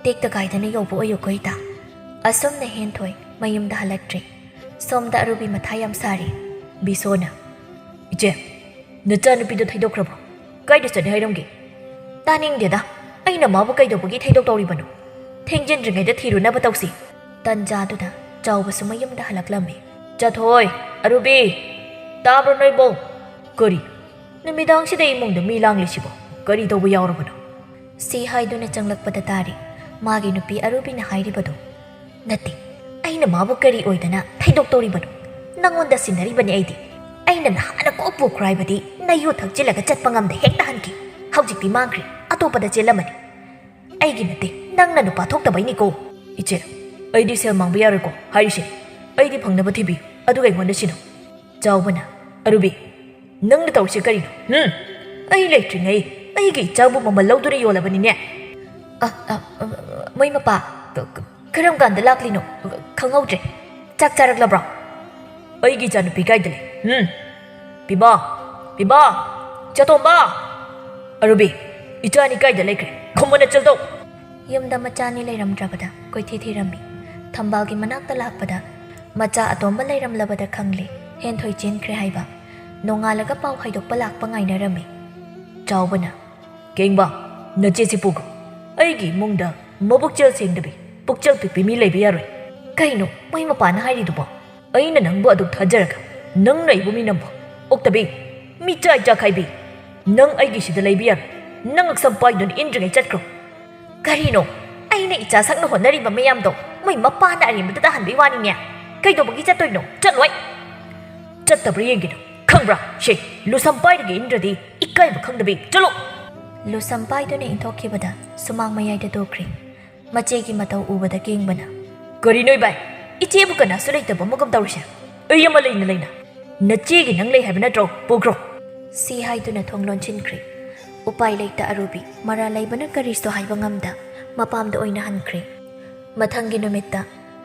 "ꯇꯦꯛꯇ ꯀꯥꯏꯗꯅ ꯌꯧꯕ ꯑꯣꯏꯌꯨꯀꯣ ꯏꯇꯥ꯫" ꯑꯁꯨꯝꯅ ꯍꯦꯟꯊꯣꯏ ꯃꯌꯨꯝꯗ ꯍꯜꯂꯛꯇ꯭ꯔꯦ꯫ ꯁꯣꯝꯗ ꯑꯔꯨꯕꯤ ꯃꯊꯥ ꯌꯥꯝ ꯁꯥꯔꯤ꯫ ꯕꯤꯁꯣꯅ, "ꯏꯆꯦ, ꯅꯆꯥꯅꯨꯄꯤꯗꯣ ꯊꯩꯗꯣꯛꯈ꯭ꯔꯕꯣ? ꯀꯥꯏꯗ ꯆꯠꯅꯤ ꯍꯥꯏꯔꯝꯒꯦ?" "ꯇꯥꯅꯤꯡꯗꯦꯗ꯫ ꯑꯩꯅ ꯃꯥꯕꯨ ꯀꯩꯗꯧꯕꯒꯤ ꯊꯩꯗꯣꯛꯇꯧꯔꯤꯕꯅꯣ? ꯊꯦꯡꯖꯤꯟꯗ꯭ꯔꯤꯉꯩꯗ ꯊꯤꯔꯨꯅꯕ ꯇꯧꯁꯤ꯫" ꯇꯟꯖꯥꯗꯨꯗ ꯆꯥꯎꯕꯁꯨ ꯃꯌꯨꯝꯗ ꯍꯜꯂꯛꯂꯝꯃꯤ꯫ "ꯆꯠꯊꯣꯏ, ꯑꯔꯨꯕꯤ, ꯇꯥꯕ꯭ꯔꯣ ꯅꯣꯏꯕꯣ? ꯀꯔꯤ? ꯅꯨꯃꯤꯗꯥꯡꯁꯤꯗ ꯏꯃꯨꯡꯗ ꯃꯤ ꯂꯥꯡꯂꯤꯁꯤꯕꯣ? ꯀꯔꯤ ꯇꯧꯕ ꯌꯥꯎꯔꯕꯅꯣ?" ꯁꯤ ꯍꯥꯏꯗꯨꯅ ꯆꯪꯂꯛꯄꯗ ꯇꯥꯔꯤ ꯃꯥꯒꯤ ꯅꯨꯄꯤ ꯑꯔꯨꯕꯤꯅ ꯍꯥꯏꯔꯤꯕꯗꯨ꯫ "ꯅꯠꯇꯦ, ꯑꯩꯅ ꯃꯥꯕꯨ ꯀꯔꯤ ꯑꯣꯏꯗꯅ ꯊꯩꯗꯣꯛꯇꯧꯔꯤꯕꯅꯣ? ꯅꯪꯉꯣꯟꯗ ꯁꯤꯟꯅꯔꯤꯕꯅꯤ ꯑꯩꯗꯤ꯫ ꯑꯩꯅ ꯅꯍꯥꯟꯅ ꯀꯣꯛ ꯄꯨꯈ꯭ꯔꯣ ꯍꯥꯏꯕꯗꯤ ꯅꯌꯨ ꯊꯛꯆꯤꯜꯂꯒ ꯆꯠꯄ ꯉꯝꯗ ꯍꯦꯛꯇ ꯍꯟꯈꯤ꯫ ꯍꯧꯖꯤꯛꯇꯤ ꯃꯥꯡꯈ꯭ꯔꯦ, ꯑꯇꯣꯞꯄꯗ ꯆꯦꯜꯂꯝꯃꯅꯤ꯫ ꯑꯩꯒꯤ ꯅꯠꯇꯦ, ꯅꯪꯅ ꯅꯨꯄꯥ ꯊꯣꯛꯇꯕꯩꯅꯤꯀꯣ꯫" "ꯏꯆꯦ, ꯑꯩꯗꯤ ꯁꯦꯜ ꯃꯥꯡꯕ ꯌꯥꯔꯣꯏꯀꯣ ꯍꯥꯏꯔꯤꯁꯦ꯫ ꯑꯩꯗꯤ ꯐꯪꯅꯕ ꯊꯤꯕꯤꯌꯨ, ꯑꯗꯨꯒ ꯑꯩꯉꯣꯟꯗ ꯁꯤꯟꯅꯧ꯫" ꯆꯥꯎꯕꯅ, "ꯑꯔꯨꯕꯤ, ꯅꯪꯅ ꯇꯧꯔꯤꯁꯦ ꯀꯔꯤꯅꯣ? ꯍꯨꯝ? ꯑꯩ ꯂꯩꯇ꯭ꯔꯤꯉꯩ ꯑꯩꯒꯤ ꯏꯆꯥꯕꯨ ꯃꯃꯜ ꯂꯧꯗꯨꯅ ꯌꯣꯜꯂꯕꯅꯤꯅꯦ꯫" "ꯑ, ꯑ, ꯑ, ꯃꯣꯏ ꯃꯄꯥ, ꯀ-, ꯀ-, ꯀꯔꯝ ꯀꯥꯟꯗ ꯂꯥꯛꯂꯤꯅꯣ? ꯈꯪꯍꯧꯗ꯭ꯔꯦ꯫ ꯆꯥꯛ ꯆꯥꯔꯛꯂꯕ꯭ꯔꯣ?" "ꯑꯩꯒꯤ ꯏꯆꯥꯅꯨꯄꯤ ꯀꯥꯏꯗ ꯂꯩ? ꯍꯨꯝ? ꯄꯤꯕꯥ, ꯄꯤꯕꯥ, ꯆꯇꯣꯝꯕ, ꯑꯔꯨꯕꯤ, ꯏꯆꯥꯅꯤ ꯀꯥꯏꯗ ꯂꯩꯈ꯭ꯔꯦ? ꯈꯨꯝꯃꯨꯅ ꯆꯦꯜꯗꯧ!" ꯌꯨꯝꯗ ꯃꯆꯥꯅꯤ ꯂꯩꯔꯝꯗ꯭ꯔꯕꯗ ꯀꯣꯏꯊꯤ ꯊꯤꯔꯝꯃꯤ꯫ ꯊꯝꯕꯥꯜꯒꯤ ꯃꯅꯥꯛꯇ ꯂꯥꯛꯄꯗ ꯃꯆꯥ ꯑꯇꯣꯝꯕ ꯂꯩꯔꯝꯂꯕꯗ ꯈꯪꯂꯦ ꯍꯦꯟꯊꯣꯏ ꯆꯦꯟꯈ꯭ꯔꯦ ꯍꯥꯏꯕ꯫ ꯅꯣꯡꯉꯥꯜꯂꯒ ꯄꯥꯎ ꯍꯥꯏꯗꯣꯛꯄ ꯂꯥꯛꯄ ꯉꯥꯏꯅꯔꯝꯃꯤ꯫ ꯆꯥꯎꯕꯅ, "ꯀꯦꯡꯕ, ꯅꯆꯦꯁꯤ ꯄꯨꯈ꯭ꯔꯣ꯫ ꯑꯩꯒꯤ ꯏꯃꯨꯡꯗ ꯃꯕꯨꯛꯆꯦꯜ ꯁꯦꯡꯗꯕꯤ, ꯄꯨꯛꯆꯦꯜ ꯄꯤꯛꯄꯤ ꯃꯤ ꯂꯩꯕ ꯌꯥꯔꯣꯏ꯫ ꯀꯩꯅꯣ ꯃꯣꯏ ꯃꯄꯥꯅ ꯍꯥꯏꯔꯤꯗꯨꯕꯣ? ꯑꯩꯅ ꯅꯪꯕꯨ ꯑꯗꯨꯛ ꯊꯥꯖꯔꯒ ꯅꯪꯅ ꯑꯩꯕꯨ ꯃꯤꯅꯝꯕ ꯑꯣꯛꯇꯕꯤ, ꯃꯤꯆꯥꯏ ꯆꯥꯈꯥꯏꯕꯤ, ꯅꯪ ꯑꯩꯒꯤꯁꯤꯗ ꯂꯩꯕ ꯌꯥꯔꯣꯏ꯫ ꯅꯪ ꯁꯝꯄꯥꯏꯗꯨꯅ ꯏꯟꯗ꯭ꯔꯤꯉꯩ ꯆꯠꯈ꯭ꯔꯣ꯫" "ꯀꯔꯤꯅꯣ? ꯑꯩꯅ ꯏꯆꯥ ꯁꯛꯅ ꯍꯣꯠꯅꯔꯤꯕ ꯃꯌꯥꯝꯗꯣ ꯃꯣꯏ ꯃꯄꯥꯅ ꯑꯔꯦꯝꯕꯗ ꯇꯥꯍꯟꯕꯩ ꯋꯥꯅꯤꯅꯦ꯫ ꯀꯩꯗꯧꯕꯒꯤ ꯆꯠꯇꯣꯏꯅꯣ? ꯆꯠꯂꯣꯏ꯫ ꯆꯠꯇꯕ꯭ꯔꯥ ꯌꯦꯡꯒꯦꯅ, ꯈꯪꯕ꯭ꯔꯥ? ꯁꯦ, ꯂꯨꯁꯝ ꯄꯥꯏꯔꯒ ꯏꯟꯗ꯭ꯔꯗꯤ ꯏꯀꯥꯏꯕ ꯈꯪꯗꯕꯤ, ꯆꯠꯂꯣ!" ꯂꯨꯁꯝ ꯄꯥꯏꯗꯨꯅ ꯏꯟꯊꯣꯛꯈꯤꯕꯗ ꯁꯨꯃꯥꯡ ꯃꯌꯥꯏꯗ ꯇꯣꯛꯈ꯭ꯔꯦ꯫ ꯃꯆꯦꯒꯤ ꯃꯇꯧ ꯎꯕꯗ ꯀꯦꯡꯕꯅ, "ꯀꯔꯤꯅꯣ ꯏꯕꯥꯏ? ꯏꯆꯦꯕꯨ ꯀꯅꯥꯁꯨ ꯂꯩꯇꯕ ꯑꯃꯒꯨꯝ ꯇꯧꯔꯤꯁꯦ? ꯑꯩ ꯑꯃ ꯂꯩꯅ ꯂꯩꯅ꯫ ꯅꯆꯦꯒꯤ ꯅꯪ ꯂꯩ ꯍꯥꯏꯕ ꯅꯠꯇ꯭ꯔꯣ? ꯄꯨꯈ꯭ꯔꯣ꯫" ꯁꯤ ꯍꯥꯏꯗꯨꯅ ꯊꯣꯡ ꯂꯣꯟꯁꯤꯟꯈ꯭ꯔꯦ꯫ ꯎꯄꯥꯏ ꯂꯩꯇ ꯑꯔꯨꯕꯤ ꯃꯔꯥꯜ ꯂꯩꯕꯅ ꯀꯔꯤꯁꯨ ꯍꯥꯏꯕ ꯉꯝꯗ ꯃꯄꯥꯝꯗ ꯑꯣꯏꯅ ꯍꯟꯈ꯭ꯔꯦ꯫ ꯃꯊꯪꯒꯤ ꯅꯨꯃꯤꯠꯇ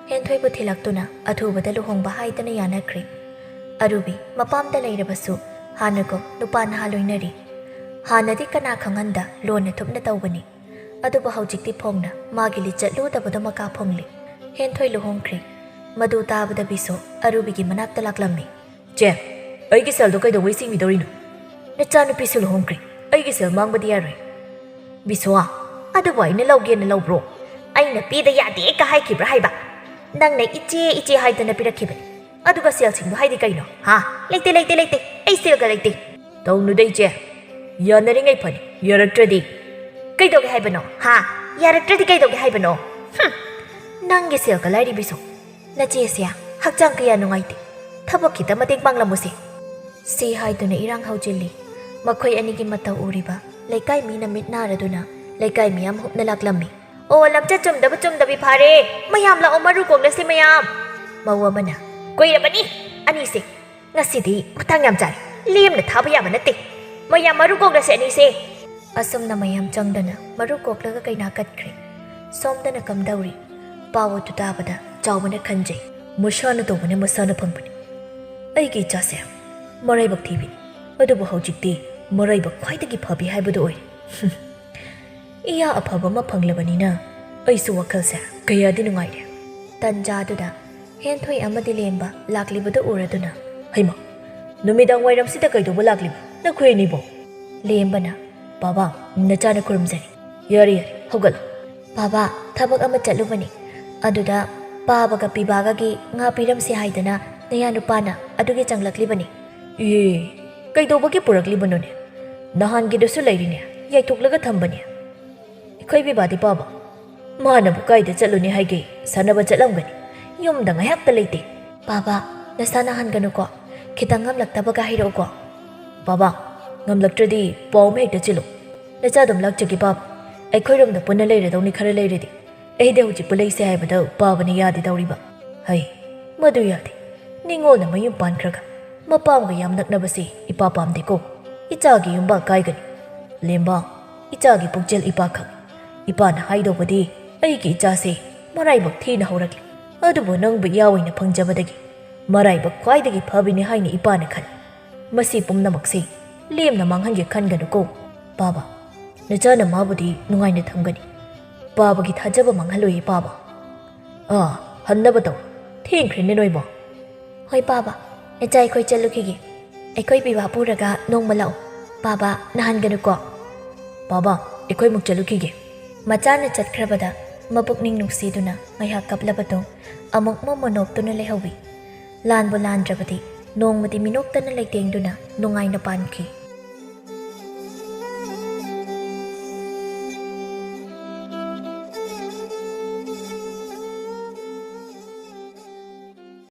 ꯍꯦꯟꯊꯣꯏꯕꯨ ꯊꯤꯜꯂꯛꯇꯨꯅ ꯑꯊꯨꯕꯗ ꯂꯨꯍꯣꯡꯕ ꯍꯥꯏꯗꯅ ꯌꯥꯅꯈ꯭ꯔꯦ꯫ ꯑꯔꯨꯕꯤ ꯃꯄꯥꯝꯗ ꯂꯩꯔꯕꯁꯨ ꯍꯥꯟꯅꯒꯨꯝ ꯅꯨꯄꯥ ꯅꯍꯥ ꯂꯣꯏꯅꯔꯤ꯫ ꯍꯥꯟꯅꯗꯤ ꯀꯅꯥ ꯈꯪꯍꯟꯗ ꯂꯣꯟꯅ ꯊꯨꯞꯅ ꯇꯧꯕꯅꯤ꯫ ꯑꯗꯨꯕꯨ ꯍꯧꯖꯤꯛꯇꯤ ꯐꯣꯡꯅ ꯃꯥꯒꯤ ꯂꯤꯆꯠ ꯂꯨꯗꯕꯗꯣ ꯃꯀꯥ ꯐꯣꯡꯂꯤ꯫ ꯍꯦꯟꯊꯣꯏ ꯂꯨꯍꯣꯡꯈ꯭ꯔꯦ꯫ ꯃꯗꯨ ꯇꯥꯕꯗ ꯕꯤꯁꯣ ꯑꯔꯨꯕꯤꯒꯤ ꯃꯅꯥꯛꯇ ꯂꯥꯛꯂꯝꯃꯤ꯫ "ꯆꯦ, ꯑꯩꯒꯤ ꯁꯦꯜꯗꯣ ꯀꯩꯗꯧꯉꯩ ꯁꯤꯡꯕꯤꯗꯧꯔꯤꯅꯣ? ꯅꯆꯥꯅꯨꯄꯤꯁꯨ ꯂꯨꯍꯣꯡꯈ꯭ꯔꯦ, ꯑꯩꯒꯤ ꯁꯦꯜ ꯃꯥꯡꯕꯗꯤ ꯌꯥꯔꯣꯏ꯫" "ꯕꯤꯁꯣꯋꯥ, ꯑꯗꯨꯕꯨ ꯑꯩꯅ ꯂꯧꯒꯦꯅ ꯂꯧꯕ꯭ꯔꯣ? ꯑꯩꯅ ꯄꯤꯗ ꯌꯥꯗꯦ ꯀ ꯍꯥꯏꯈꯤꯕ꯭ꯔꯥ ꯍꯥꯏꯕ? ꯅꯪꯅ ꯏꯆꯦ ꯏꯆꯦ ꯍꯥꯏꯗꯅ ꯄꯤꯔꯛꯈꯤꯕꯅꯤ꯫ ꯑꯗꯨꯒ ꯁꯦꯜꯁꯤꯡꯗꯣ ꯍꯥꯏꯗꯤ ꯀꯩꯅꯣ? ꯍꯥ? ꯂꯩꯇꯦ, ꯂꯩꯇꯦ, ꯂꯩꯇꯦ꯫ ꯑꯩ ꯁꯦꯜꯒ ꯂꯩꯇꯦ꯫" "ꯇꯧꯅꯨꯗ ꯏꯆꯦ, ꯌꯥꯅꯔꯤꯉꯩ ꯐꯅꯤ, ꯌꯥꯔꯛꯇ꯭ꯔꯗꯤ?" "ꯀꯩꯗꯧꯒꯦ ꯍꯥꯏꯕꯅꯣ? ꯍꯥ? ꯌꯥꯔꯛꯇ꯭ꯔꯗꯤ ꯀꯩꯗꯧꯒꯦ ꯍꯥꯏꯕꯅꯣ? ꯍꯨꯝ! ꯅꯪꯒꯤ ꯁꯦꯜꯒ ꯂꯥꯏꯔꯤꯕꯤꯁꯨ꯫ ꯅꯆꯦꯁꯦ ꯍꯛꯆꯥꯡ ꯀꯌꯥ ꯅꯨꯡꯉꯥꯏꯇꯦ꯫ ꯊꯕꯛ ꯈꯤꯇ ꯃꯇꯦꯡ ꯄꯥꯡꯂꯝꯃꯨꯁꯦ꯫" ꯁꯤ ꯍꯥꯏꯗꯨꯅ ꯏꯔꯥꯡ ꯍꯧꯖꯤꯜꯂꯤ꯫ ꯃꯈꯣꯏ ꯑꯅꯤꯒꯤ ꯃꯇꯧ ꯎꯔꯤꯕ ꯂꯩꯀꯥꯏ ꯃꯤꯅ ꯃꯤꯠ ꯅꯥꯔꯗꯨꯅ ꯂꯩꯀꯥꯏ ꯃꯤꯌꯥꯝ ꯍꯨꯞꯅ ꯂꯥꯛꯂꯝꯃꯤ꯫ "ꯑꯣ, ꯂꯝꯆꯠ ꯆꯨꯝꯗꯕ ꯆꯨꯝꯗꯕꯤ ꯐꯥꯔꯦ꯫ ꯃꯌꯥꯝ ꯂꯥꯛꯑꯣ, ꯃꯔꯨ ꯀꯣꯛꯂꯁꯤ ꯃꯌꯥꯝ꯫" ꯃꯧ ꯑꯃꯅ, "ꯀꯨꯏꯔꯕꯅꯤ ꯑꯅꯤꯁꯦ꯫ ꯉꯁꯤꯗꯤ ꯃꯇꯥꯡ ꯌꯥꯝ ꯆꯥꯔꯦ꯫ ꯂꯦꯝꯅ ꯊꯥꯕ ꯌꯥꯕ ꯅꯠꯇꯦ꯫ ꯃꯌꯥꯝ ꯃꯔꯨ ꯀꯣꯛꯂꯁꯦ ꯑꯅꯤꯁꯦ꯫" ꯑꯁꯨꯝꯅ ꯃꯌꯥꯝ ꯆꯪꯗꯅ ꯃꯔꯨ ꯀꯣꯛꯂꯒ ꯀꯩꯅꯥ ꯀꯠꯈ꯭ꯔꯦ꯫ ꯁꯣꯝꯗꯅ ꯀꯝꯗꯧꯔꯤ? ꯄꯥꯎ ꯑꯗꯨ ꯇꯥꯕꯗ ꯆꯥꯎꯕꯅ ꯈꯟꯖꯩ꯫ "ꯃꯁꯥꯅ ꯇꯧꯕꯅ ꯃꯁꯥꯅ ꯐꯪꯕꯅꯤ꯫ ꯑꯩꯒꯤ ꯏꯆꯥꯁꯦ ꯃꯔꯥꯏꯕꯛ ꯊꯤꯕꯤꯅꯤ꯫ ꯑꯗꯨꯕꯨ ꯍꯧꯖꯤꯛꯇꯤ ꯃꯔꯥꯏꯕꯛ ꯈ꯭ꯋꯥꯏꯗꯒꯤ ꯐꯕꯤ ꯍꯥꯏꯕꯗꯨ ꯑꯣꯏꯔꯦ꯫" ꯏꯌꯥ ꯑꯐꯕ ꯑꯃ ꯐꯪꯂꯕꯅꯤꯅ ꯑꯩꯁꯨ ꯋꯥꯈꯜꯁꯦ ꯀꯌꯥꯗꯤ ꯅꯨꯡꯉꯥꯏꯔꯦ꯫ ꯇꯟꯖꯥꯗꯨꯗ ꯍꯦꯟꯊꯣꯏ ꯑꯃꯗꯤ ꯂꯦꯝꯕ ꯂꯥꯛꯂꯤꯕꯗꯨ ꯎꯔꯗꯨꯅ, "ꯍꯩꯃꯥ, ꯅꯨꯃꯤꯗꯥꯡ ꯋꯥꯏꯔꯝꯁꯤꯗ ꯀꯩꯗꯧꯕ ꯂꯥꯛꯂꯤꯕ ꯅꯈꯣꯏ ꯑꯅꯤꯕꯣ?" ꯂꯦꯝꯕꯅ, "ꯕꯥꯕꯥ, ꯅꯆꯥꯅ ꯈꯨꯔꯨꯝꯖꯔꯤ꯫ ꯌꯥꯔꯦ, ꯌꯥꯔꯦ, ꯍꯧꯒꯠꯂꯣ꯫ ꯕꯥꯕꯥ, ꯊꯕꯛ ꯑꯃ ꯆꯠꯂꯨꯕꯅꯤ꯫ ꯑꯗꯨꯗ ꯄꯥꯕꯒ ꯄꯤꯕꯥꯒꯒꯤ ꯉꯥ ꯄꯤꯔꯝꯁꯤ ꯍꯥꯏꯗꯅ ꯅꯌꯥ ꯅꯨꯄꯥꯅ ꯑꯗꯨꯒꯤ ꯆꯪꯂꯛꯂꯤꯕꯅꯤ꯫" "ꯑꯦ, ꯀꯩꯗꯧꯕꯒꯤ ꯄꯨꯔꯛꯂꯤꯕꯅꯣꯅꯦ? ꯅꯍꯥꯟꯒꯤꯗꯨꯁꯨ ꯂꯩꯔꯤꯅꯦ, ꯌꯥꯏꯊꯣꯛꯂꯒ ꯊꯝꯕꯅꯦ꯫ ꯑꯩꯈꯣꯏ ꯕꯤꯕꯥꯗꯤ ꯄꯥꯕ? ꯃꯥꯅꯕꯨ ꯀꯥꯏꯗ ꯆꯠꯂꯨꯅꯤ ꯍꯥꯏꯒꯦ? ꯁꯥꯟꯅꯕ ꯆꯠꯂꯝꯒꯅꯤ꯫ ꯌꯨꯝꯗ ꯉꯥꯏꯍꯥꯛꯇ ꯂꯩꯇꯦ꯫" "ꯕꯥꯕꯥ, ꯅꯁꯥ ꯅꯥꯍꯟꯒꯅꯨꯀꯣ꯫ ꯈꯤꯇꯪ ꯉꯝꯂꯛꯇꯕꯒ ꯍꯥꯏꯔꯛꯎꯀꯣ꯫" "ꯕꯥꯕꯥ, ꯉꯝꯂꯛꯇ꯭ꯔꯗꯤ ꯄꯥꯎ ꯑꯃ ꯍꯦꯛꯇ ꯆꯤꯜꯂꯨ꯫ ꯅꯆꯥ ꯑꯗꯨꯝ ꯂꯥꯛꯆꯒꯦ ꯕꯥꯕꯥ꯫ ꯑꯩꯈꯣꯏꯔꯣꯝꯗ ꯄꯨꯟꯅ ꯂꯩꯔꯗꯧꯅꯤ ꯈꯔ ꯂꯩꯔꯗꯤ꯫ ꯑꯩꯗꯤ ꯍꯧꯖꯤꯛꯄꯨ ꯂꯩꯁꯦ ꯍꯥꯏꯕꯗ ꯄꯥꯕꯅ ꯌꯥꯗꯦ ꯇꯧꯔꯤꯕ꯫ ꯍꯩ, ꯃꯗꯨ ꯌꯥꯗꯦ꯫ ꯅꯤꯉꯣꯜꯅ ꯃꯌꯨꯝ ꯄꯥꯟꯈ꯭ꯔꯒ ꯃꯄꯥꯝꯒ ꯌꯥꯝ ꯅꯛꯅꯕꯁꯤ ꯏꯄꯥ ꯄꯥꯝꯗꯦꯀꯣ꯫ ꯏꯆꯥꯒꯤ ꯌꯨꯝꯕꯥ ꯀꯥꯏꯒꯅꯤ꯫ ꯂꯦꯝꯕ, ꯏꯆꯥꯒꯤ ꯄꯨꯛꯆꯦꯜ ꯏꯄꯥ ꯈꯪꯏ꯫ ꯏꯄꯥꯅ ꯍꯥꯏꯗꯧꯕꯗꯤ ꯑꯩꯒꯤ ꯏꯆꯥꯁꯦ ꯃꯔꯥꯏꯕꯛ ꯊꯤꯅ ꯍꯧꯔꯛꯂꯤ꯫ ꯑꯗꯨꯕꯨ ꯅꯪꯕꯨ ꯏꯌꯥ ꯑꯣꯏꯅ ꯐꯪꯖꯕꯗꯒꯤ ꯃꯔꯥꯏꯕꯛ ꯈ꯭ꯋꯥꯏꯗꯒꯤ ꯐꯕꯤꯅꯤ ꯍꯥꯏꯅ ꯏꯄꯥꯅ ꯈꯜꯂꯤ꯫ ꯃꯁꯤ ꯄꯨꯝꯅꯃꯛꯁꯤ ꯂꯦꯝꯅ ꯃꯥꯡꯍꯟꯒꯦ ꯈꯟꯒꯅꯨꯀꯣ꯫ ꯄꯥꯕ, ꯅꯆꯥꯅ ꯃꯥꯕꯨꯗꯤ ꯅꯨꯡꯉꯥꯏꯅ ꯊꯝꯒꯅꯤ꯫ ꯄꯥꯕꯒꯤ ꯊꯥꯖꯕ ꯃꯥꯡꯍꯜꯂꯣꯏꯌꯦ ꯄꯥꯕ꯫ ꯑꯥ, ꯍꯟꯅꯕ ꯇꯧ꯫ ꯊꯦꯡꯈ꯭ꯔꯦꯅꯦ ꯅꯣꯏꯕꯣ꯫" "ꯍꯣꯏ ꯄꯥꯕ, ꯅꯆꯥ ꯑꯩꯈꯣꯏ ꯆꯠꯂꯨꯈꯤꯒꯦ꯫ ꯑꯩꯈꯣꯏ ꯄꯤꯕꯥ ꯄꯨꯔꯒ ꯅꯣꯡꯃ ꯂꯥꯛꯑꯣ꯫ ꯄꯥꯕ, ꯅꯥꯍꯟꯒꯅꯨꯀꯣ꯫" "ꯄꯥꯕ, ꯑꯩꯈꯣꯏꯃꯨꯛ ꯆꯠꯂꯨꯈꯤꯒꯦ꯫" ꯃꯆꯥꯅ ꯆꯠꯈ꯭ꯔꯕꯗ ꯃꯄꯨꯛꯅꯤꯡ ꯅꯨꯡꯁꯤꯗꯨꯅ ꯉꯥꯏꯍꯥꯛ ꯀꯞꯂꯕꯗꯨ ꯑꯃꯨꯛ ꯃꯃꯣꯟ ꯅꯣꯛꯇꯨꯅ ꯂꯩꯍꯧꯏ꯫ ꯂꯥꯟꯕꯨ ꯂꯥꯟꯗ꯭ꯔꯕꯗꯤ ꯅꯣꯡꯃꯗꯤ ꯃꯤꯅꯣꯛꯇꯅ ꯂꯩꯇꯦꯡꯗꯨꯅ ꯅꯨꯡꯉꯥꯏꯅ ꯄꯥꯟꯈꯤ꯫